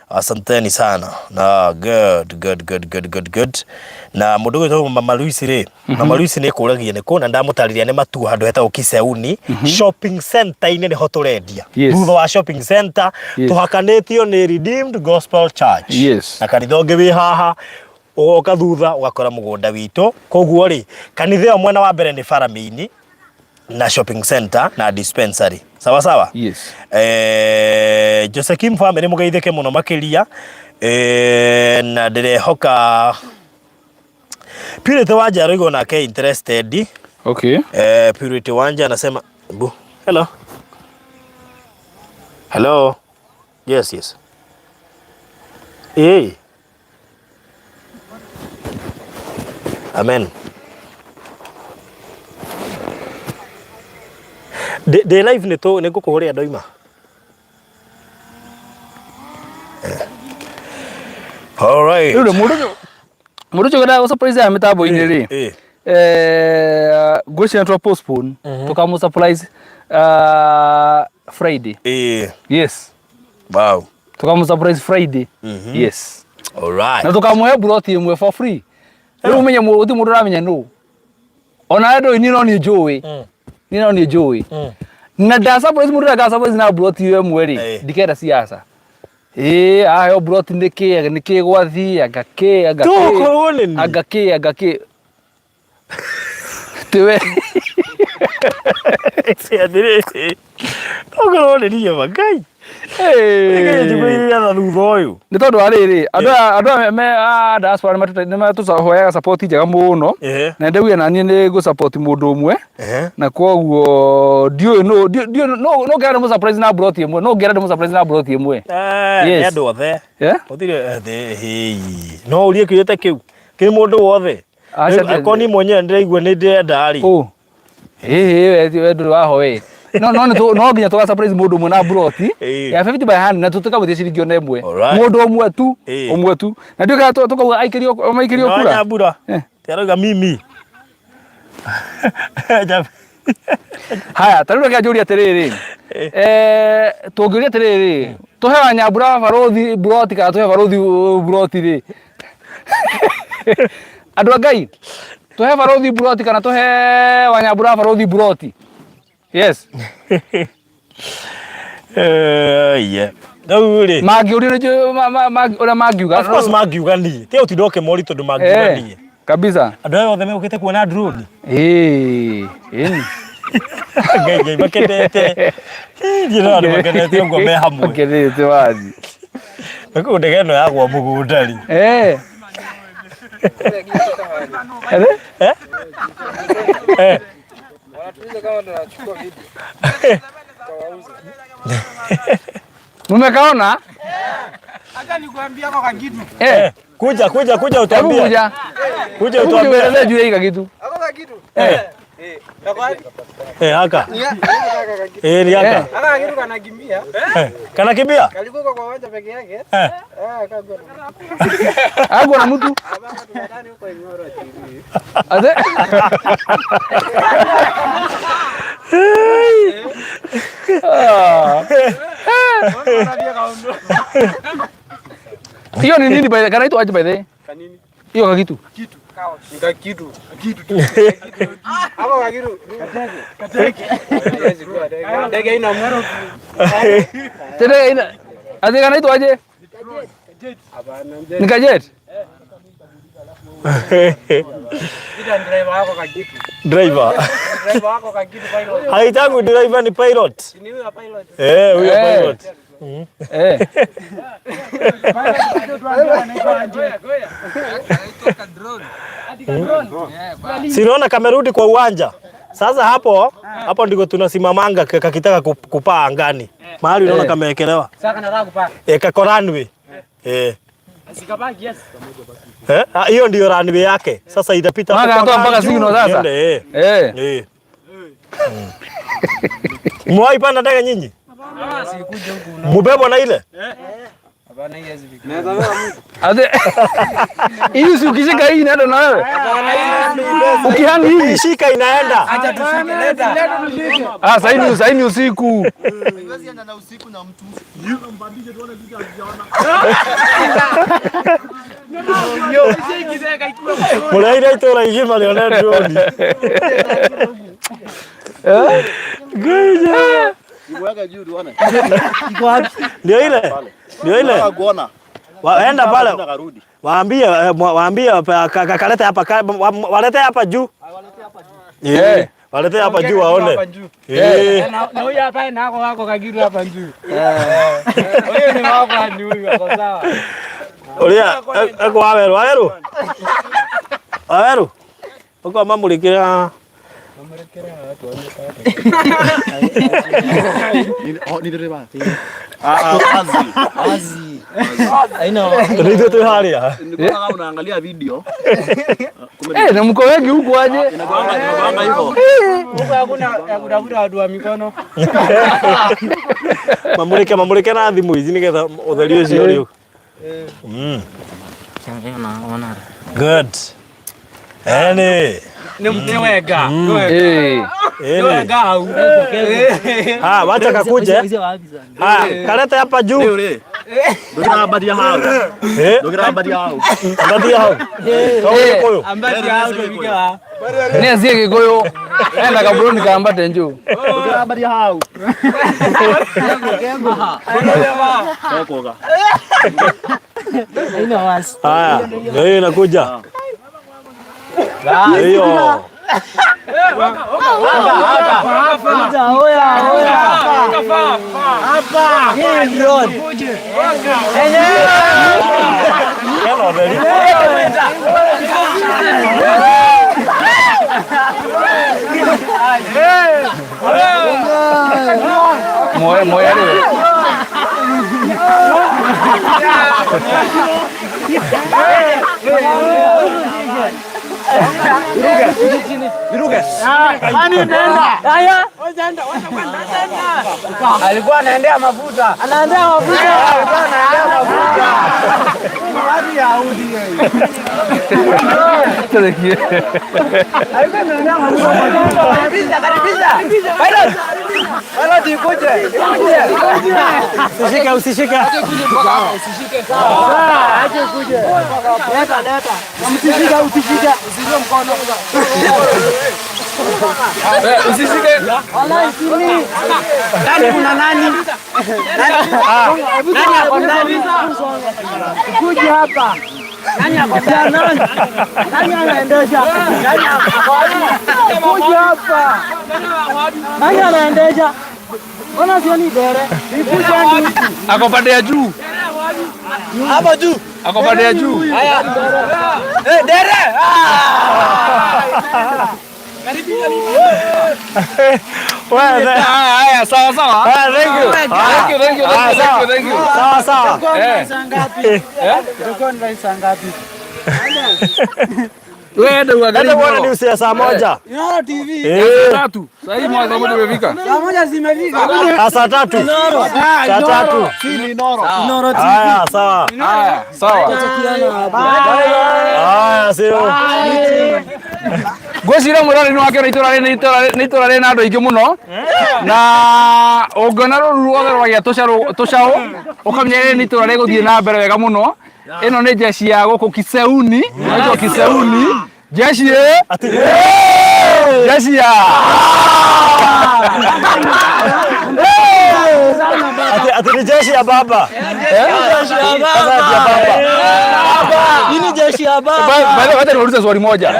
Asanteni sana. Na good, good, good, good, good, good. Na mundu gwitwo Mama Lucy ri, Mama Lucy ni kuragia ni kuna ndamutariria ni matu handu hetagwo Kiseuni shopping center ini niho turendia. Yes. Thutha wa shopping center Yes. tuhakanitio ni Redeemed Gospel Church. Yes. Na kanitha ũngĩ wĩ haha ũgoka thutha ũgakora mũgũnda witũ. Koguo rĩ, kanitha ĩyo mwena wa mbere nĩ Faramaini na shopping center na dispensary. Sawa sawa? Yes. Josekim family mũgeithĩke mũno makĩria na ndĩrehoka Purity Wanja aroigwo nake interested. Okay. Purity Wanja anasema bu. Hello. Hello. Yes, yes. Hey. Amen. Ndĩ live nĩ tũ nĩ ngũkũhũrĩra ndoima. All right. Rĩu mũndũ mũndũ ũcio wendaga gũ-surprise ya mĩtambo-inĩ rĩ ngwĩciria twa postpone tũkamũ surprise Friday. Yes. Wow. Tũkamũ surprise Friday. Yes. All right. Na tũkamũhe buroti ĩmwe for free. Rĩu ũmenye gũtirĩ mũndũ ũramenya nũ. Ona andũ niĩ no niĩ njũĩ. Niĩ no niĩ njũĩ. Na nda surprise mũndũ ũrĩa surprise na buroti ĩyo ĩmwe rĩ, ndikenda siasa. Ĩĩ, aheo buroti nĩkĩ, nĩkĩ gwathiĩ, anga kĩ, anga kĩ. Tũgũkorwo nĩ niĩ. Anga kĩ, anga kĩ. Tiwe. Atĩrĩrĩ, tũgũkorwo nĩ niĩ ma Ngai. Ngai njiguithia na thutha ũyũ. Nĩ tondũ wa rĩrĩ, andũ aya andũ aya me a diaspora nĩ matũhoyaga support njega mũno. Na ndauga na niĩ nĩ ngũ support mũndũ ũmwe. Na koguo ndiũĩ nũ ndiũĩ no no ngĩra ndĩmũ surprise na buroti ĩmwe, no ngĩra ndĩmũ surprise na buroti ĩmwe. Nĩ andũ othe. Gũtirĩ no ũrie kĩũria ta kĩu kĩ mũndũ wothe. Akorwo niĩ mwenyewe ndĩraigua nĩ ndĩrenda rĩ. Ĩĩ we ndũrĩ waho we. No no no nginya tũga surprise mũndũ ũmwe na buroti ya 50 by 100 na tũtikamwĩtia ciringi ona ĩmwe. Mũndũ ũmwe tu, ũmwe tu. Na ndiũĩ kana tũkauga aikĩrio maikĩrio kura. Nyambura. Ti arauga mimi. Haya, ta rĩu reke njũrie atĩrĩrĩ. Tũngĩũria atĩrĩrĩ, tũhe wa Nyambura barũthi buroti kana tũhe barũthi buroti rĩ? Andũ a Ngai, tũhe barũthi buroti kana tũhe wa Nyambura barũthi buroti? Yes. Yeah. Rĩu rĩ. Mangĩũrio nĩ ũrĩa mangiuga. Of course mangiuga niĩ. Ti ũtinda ũkĩmoria tondũ mangiuga niĩ. Kabisa. Andũ aya othe megũkĩte kuona drone. Ĩĩ. Ĩni. Ngai Ngai makenete. Ndiĩ na andũ makenete ũguo me hamwe. Makenete wathi. Nakũu ndege ĩno yagwa mũgũnda rĩ. Mumekaona? Acha nikwambie kwa kitu. Kuja kuja kuja utuambie. Kuja. Kuja utuambie. Ueleze juu ya hiki kitu. Ako kitu. Eh, haka. Eh, ni haka. Haka kitu kanakimbia. Kanakimbia? Kalikuwa kwa uwanja peke yake. Eh. Kagwa. Hapo na mtu. Ate. Hiyo ni nini by the kanaitwa aje by the? Kanini? Hiyo kakitu. Kitu. Nika kitu. Kitu. Hapo kakitu. Kateke. Kateke. Ndege ina mwero. Tena ina. Ate kanaitwa aje? Hapana. Ni kajet. Ita driver wako kakitu. Driver. Driver wako kakitu pilot. Haitangu driver ni pilot. Ni huyo pilot. Eh, huyo pilot. Eh. Sinaona kamerudi kwa uwanja. Sasa hapo hapo ndiko tunasimamanga kakitaka kupaa angani. Mahali unaona kamewekelewa. Sasa kanataka kupaa. Eh, kako runway. Eh. Sikapaa kiasi. Eh, hiyo ndio runway yake. Sasa itapita hapo kwa mpaka signal sasa. Eh. Eh. Eh. Mwahi panda ndege nyinyi? Mubebwa na ile? Hapana, hii haiwezi fika. Ate. Hii si ukishika hii inaenda na wewe. Ukihangi hivi. Shika inaenda. Acha tushike, leta. Ah, sasa ni usiku. Haiwezi enda na usiku na mtu. Muraire itura igima rĩone drone. Ngoja. Iweke juu tuone. Ndio ile. Ndio ile. Kuona. Waenda pale. Karudi. Waambie waambie kalete hapa walete hapa juu. Eh. Walete hapa juu waone. Eh. Na huyu hapa na wako wako kakitu hapa juu. Huyu ni wako ni huyu ako sawa. Uria eko waweru waweru. Waweru. Uko mamulikira. Ni dereva. Ah, azi. Azi. Ndio tu haria. Nilikuwa unaangalia video. Eh, na mko wengi huku aje? Inakuanga hivyo. Huko hakuna kutafuta watu wa mikono. Mamulike mamulike na thimu ici nigetha utheri ucio uri. Good. Eni. Ni wega. Eh. Eni. Wega hau. Ah, wacha kakuje. Ah, kalete hapa juu. Uri. Ndũkĩrambatia hau. Eh, Ndũkĩrambatia hau. ambatia hau. Kau koyo. Ambati hau ndio wa. Ni asie Gikuyu. Enda kabroni kaambate njuu. Ndũkĩrambatia hau. Tokoga. Haya, ndio hiyo inakuja. Ndio hiyo. Hello, baby. Moya moya rĩ. Alikuwa anaendea mafuta. Anaendea mafuta. Alikuwa anaendea mafuta. Watu ya Audi yeye. Alikuwa anaendea mafuta. Karibisha, karibisha. Pilot. Pilot ikuje. Ikuje. Usishike, usishike. Aje kuje. Leta, leta. Msishike, usishike. Usishike mkono. Usishike. Wallahi sini. Ndani kuna nani? Nani ako ndani? Kuja hapa. Nani ako ndani? Nani anaendesha? Nani ako wapi? Kuja hapa. Nani anaendesha? Mbona sioni dere? Nikuja ndi. Ako pande ya juu. Hapo juu. Ako pande ya juu. Haya. Eh, dere. Ah! Wewe, Haya, sawa sawa. Thank you. Thank you, thank you, thank you, thank you. Sawa sawa. Eh. Saa ngapi? Itakuwa ni saa ngapi? Wewe enda uangalie. Enda uone news ya saa 1. Inoro TV. Saa 3. Sasa hii mwaka moja imefika. Saa 1 zimefika. Saa 3. Saa 3. Si Inoro. Inoro TV. Haya, sawa. Haya, sawa. Haya, sio. Ngwĩciria mwĩroreri nĩ wakĩona itũra rĩrĩ nĩ itũra rĩna andũ aingĩ mũno na ũngĩona rũru ruothe rwagĩa tũcaũ ũkamenya rĩrĩ nĩ itũra rĩgũthiĩ na mbere wega mũno. Ĩno nĩ jeshi ya gũkũ Kiseuni, ĩtwo Kiseuni. Jeshi jeshi ya ati ni jeshi ya baba. Jeshi ya baba. Hii ni jeshi ya baba. Wacha niulize swali moja.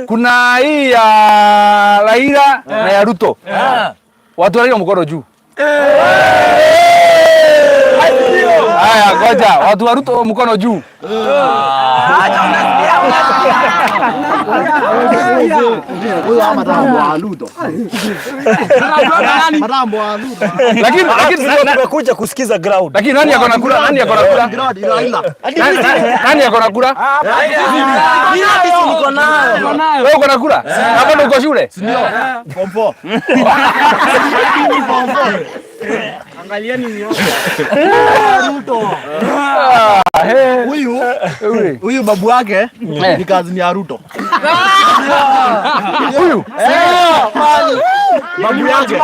Kuna hii ya Raila na ya Ruto. Watu wa Raila mkono juu. Haya, ngoja. Watu wa Ruto mkono juu. Acha unasikia. Huyo ama matambo wa Ruto. Matambo wa Ruto. Lakini tumekuja kusikiza ground. Lakini nani ako na kura? Nani ako na kura? Nani ako na kura? Mimi niko nayo. Wewe uko na kura? Na bado uko shule? Ndio. Form 4. Form 4. Angalieni nyoka. Ruto. Huyu babu yake ni kazi ya Ruto. Huyu? Babu yake.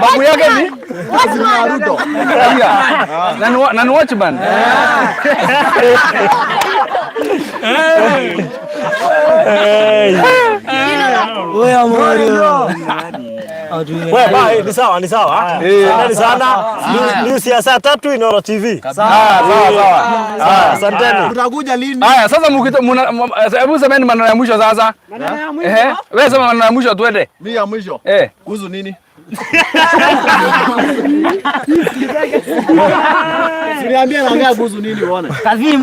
Babu yake ni kazi ya Ruto. Na ni watchman. Wewe Mario. Wewe ni sawa, ni sawa. Asanteni sana. News ya saa 3 Inoro TV. Sawa sawa. Asanteni. Tutakuja lini? Haya, sasa hebu semeni maneno ya mwisho sasa. Maneno ya mwisho. Wewe sema maneno ya mwisho tuende. Mimi ya mwisho. Kuhusu nini? Niambie naongea kuhusu nini uone.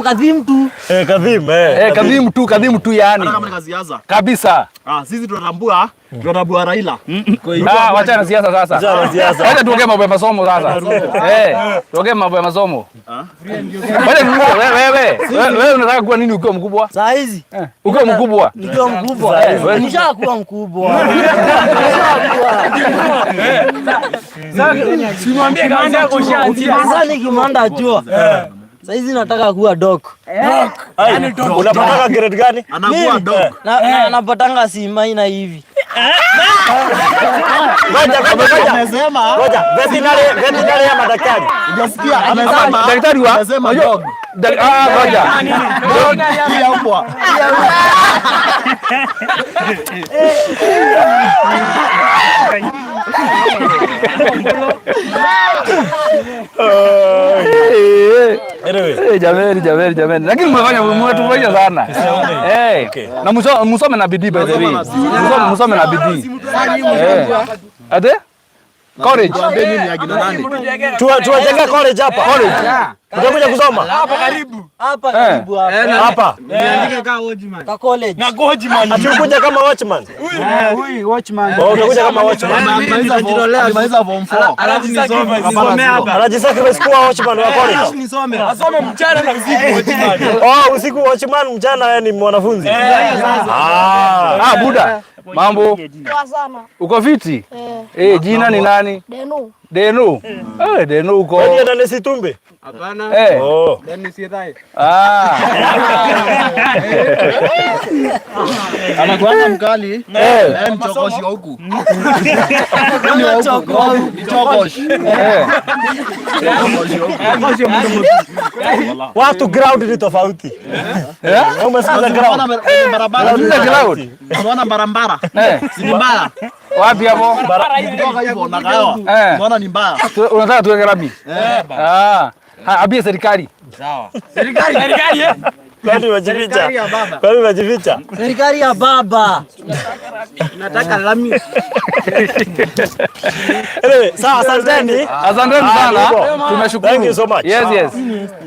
Kadhim tu. Kadhim kadhim tu, kadhim tu yani. Kama ni siasa. Kabisa. Sisi tunatambua Raila. Wacha na siasa sasa. Wacha tuongee mambo ya masomo sasa. Tuongee mambo ya masomo. Wewe wewe unataka kuwa nini ukiwa mkubwa? Saa hizi. Ukiwa mkubwa. Nikiwa mkubwa. Nishakuwa mkubwa. Simwambie kazi yako ushaanzia. Sasa nikimanda chuo. Saa hizi nataka kuwa doc. Unapataka grade gani? Anakuwa doc. Na napatanga C minor hivi. Ngoja. Ngoja, veterinary ya madaktari. Unasikia? Amesema daktari wa? Amesema dog. Ngoja. Pia mbwa. Anyway. Jameni. Lakini mmetufanya sana. Na msome na bidii by the way. Msome na bidii. Ate? College. Tuwajenge college hapa. College. Utakuja kusoma? Hapa karibu. Hapa karibu hapa. Hapa. Niandike kama watchman. Ka college. Na watchman. Atakuja kama watchman. Huyu watchman. Oh, utakuja kama watchman. Amemaliza form 4. Alafu nisome hapa. Anajisacrifice kuwa watchman wa college. Nisome. Asome mchana na usiku watchman. Oh, usiku watchman, mchana yeye ni mwanafunzi. Buda. Mambo. Poa sana. Uko fiti? Jina ni nani? Deno. Deno. Deno uko. Wewe ndio Nesitumbe? Hapana. Oh. Deno si dai. Anakuanga mkali. Mchokoshi huku. Mchokoshi. Watu ground ni tofauti. Umesikiza ground? Barabara. Ground. Unaona barabara? Si ni mbaya. Wapi hapo? Kutoka hivyo na kahawa. Unaona ni mbaya. Unataka tuweke lami? Abia serikali. Sawa. Serikali eh? Kwani umejificha? Kwani umejificha? Serikali ya baba. Nataka lami. Anyway, sawa, asanteni. Asanteni sana. Tunashukuru. Thank you so much. Yes, yes.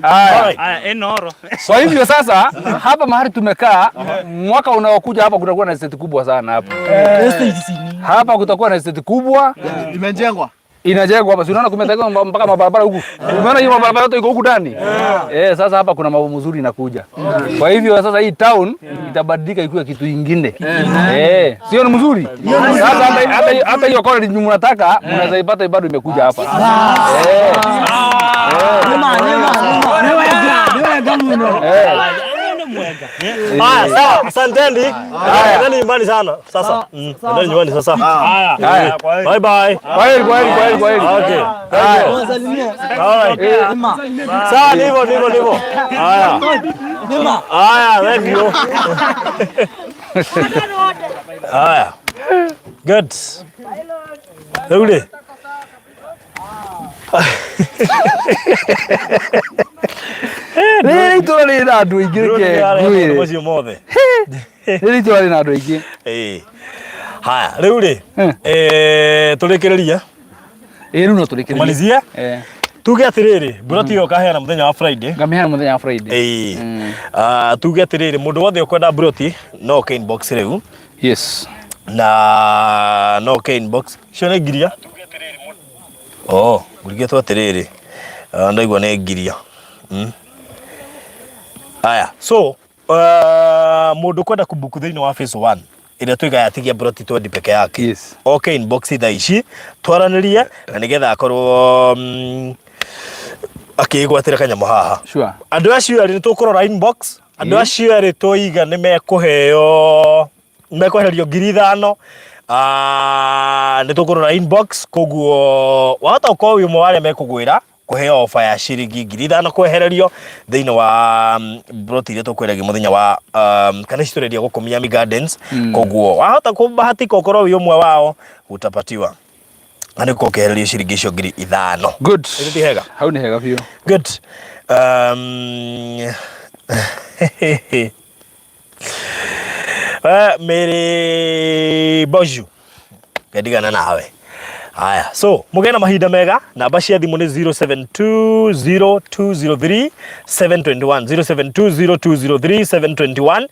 Haya, enoro. Kwa hivyo sasa hapa mahali tumekaa, mwaka unaokuja hapa kutakuwa na estate kubwa sana hapa. Hapa kutakuwa na estate kubwa. Imejengwa. Inajengwa hapa, si unaona kumetengwa mpaka mabarabara huku. Umeona hiyo mabarabara yote iko huku ndani? Eh, sasa hapa kuna mambo mzuri inakuja. Kwa hivyo sasa hii town itabadilika ikuwe kitu ingine. Eh, sio ni mzuri? Sasa hata hata hata hiyo college mnataka mnaweza ipata bado imekuja hapa. Eh. Nima, nima, nima. Ni wega, ni wega muno. Eh. Haya, sawa, asanteni. Endeni nyumbani sana sasa. Endeni nyumbani sasa. Haya. Bye bye. Kwaheri, kwaheri, kwaheri, kwaheri. Okay. Thank you. All right. Sawa, ndivyo ndivyo ndivyo. Haya. Haya, thank you. Haya. Good. Rĩu rĩ. Rĩrĩ itũra rĩrĩ na andũ aingĩ reke Maũndũ ngwĩre. macio mothe. Rĩrĩ itũra rĩna andũ aingĩ. Ĩĩ. Haya, rĩu rĩ. Eh. Eh, tũrĩkĩrĩrie. Ĩĩ rĩu no tũrĩkĩrĩrie. Tumalizie. Eh. Tuge atĩrĩrĩ, mburoti ĩyo ũkaheana mũthenya wa Friday. Ngamĩheana mũthenya wa Friday. Ĩĩ. Ah, tuge atĩrĩrĩ, mũndũ wothe ũkwenda mburoti no oke inbox rĩu. Yes. Na no oke inbox. Icio nĩ ngiria? Oh, ngũrigĩtwo atĩrĩrĩ. Ah, ndaigua nĩ ngiria. Haya, so mũndũ ũkwenda kũbuku thĩinĩ wa phase 1 ĩrĩa tuiga yatigia mburoti 20 peke yake. Yes. Oke inbox thaa ici twaranĩrie na nĩgetha akorwo akĩgwatĩra kanyamũ haha. Sure. Andũ acio erĩ nĩ tũkũrora inbox. Andũ acio erĩ twoiga nĩ mekũheo mekwehererio 5,000. Ah, nĩ tũkũrora inbox koguo wahota gũkorwo wĩ ũmwe wa arĩa mekũgwĩra kũheo ofa ya ciringi 5,000 kwehererio thĩinĩ wa broti iria tũkwendagia mũthenya wa kana ici tũrendia gũkũ Miami Gardens. Koguo wahota kũbahatika ũkorwo wĩ ũmwe wao utapatiwa na nĩ ũkorwo ũkĩehererio ciringi icio 5,000. Good. Ĩrĩ ti hega? Hau nĩ hega biũ. Good. Mary Boju ngendigana nawe. Haya, so mugĩe na mahinda mega. Namba cia thimũ nĩ 0720203721 0720203721.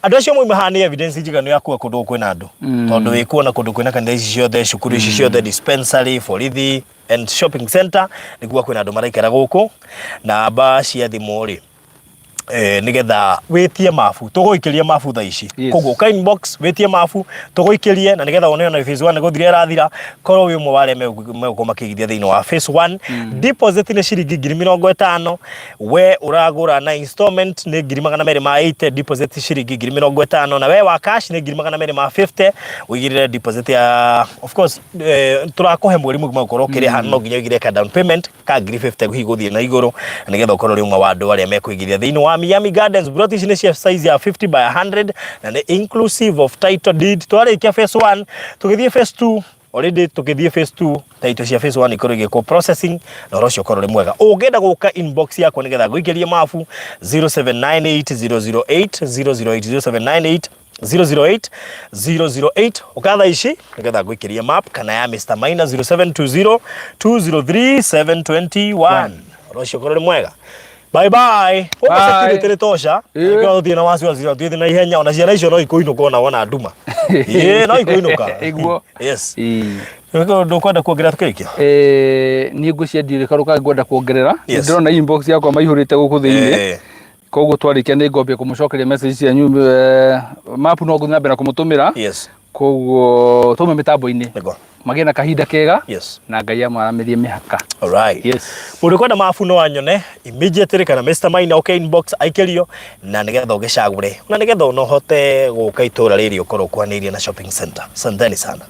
Andũ acio moima haha nĩ evidence njiganu ya kuga kũndũ kwĩna andũ, tondũ wĩ kuona kũndũ kwĩna kanitha ici ciothe, cukuru ici ciothe, dispensary, borithi and shopping center, nĩ kuga kwĩna andũ maraikara gũkũ. Namba cia thimũ rĩ, nigetha witie mabu tũgũikĩrie mabu thaa ici. Yes. Koguo ũka inbox witie mabu tũgũikĩrie na nigetha wone ona phase 1 gũthira ĩrathira, korwo wĩ ũmwe wa arĩa megũkorwo makĩigithia thĩinĩ wa phase 1. Deposit nĩ ciringi 50,000, we ũragũra na installment nĩ 280,000, deposit ciringi 50,000, na we wa cash nĩ 250,000, ũigĩrĩre deposit ya of course tũrakũhe mweri mũgima gũkorwo ũkĩrĩha, no nginya ũigĩrĩre ka down payment ka 50,000 hihi gũthiĩ na igũrũ na nĩgetha ũkorwo ũrĩ ũmwe wa andũ arĩa mekũigithia thĩinĩ wa Miami Gardens. Broti ici nĩ cia size ya 50 by 100 na nĩ inclusive of title deed. Twarĩkia phase 1 tũgĩthiĩ phase 2, already tũgĩthiĩ phase 2 title cia phase 1 ikorwo igĩkwo processing na ũhoro ũcio ũkorwo ũrĩ mwega. Ũngĩenda gũka inbox yakwa nĩgetha ngũikĩrie mabu 0798 008 008 0798 008 008 ukatha ici nigetha ngwikirie map kana ya Mr Maina 0720 203 721. Ũhoro ũcio ũkorwo ũrĩ mwega. Bye bye. Gũkũ Bye. security nĩ tosha. Ĩĩ. Ũthiĩ na wasiwasi, ũthiĩ na ihenya ona ciana icio no ikũinũka ona wona nduma. Ĩĩ no ikũinũka. Ĩguo. Yes. Ĩĩ. Ndũkwenda kuongerera tukĩrĩkia? Niĩ ngwĩciria ndirĩ kaũndũ kangĩ ngwenda kuongerera. Yes. Ndĩrona inbox yakwa maihũrĩte gũkũ thĩinĩ. Koguo twarĩkia nĩ ngwambia kũmũcokeria message cianyu, map no ngũthiĩ na mbere na kũmũtũmĩra. Yes. Koguo taume mĩtambo-inĩ. Nĩguo. Magĩe na kahinda kega. Yes. Na Ngai amaramĩrie mĩhaka. All right. Yes. Mũndũ ũkwenda mabu no anyone immediately kana Mr Maina oke inbox aikĩrio na nĩgetha ũgĩcagũre na nĩgetha ona ũhote gũka itũra rĩrĩ ũkorwo ũkuhanĩirie na shopping center. Asanteni sana.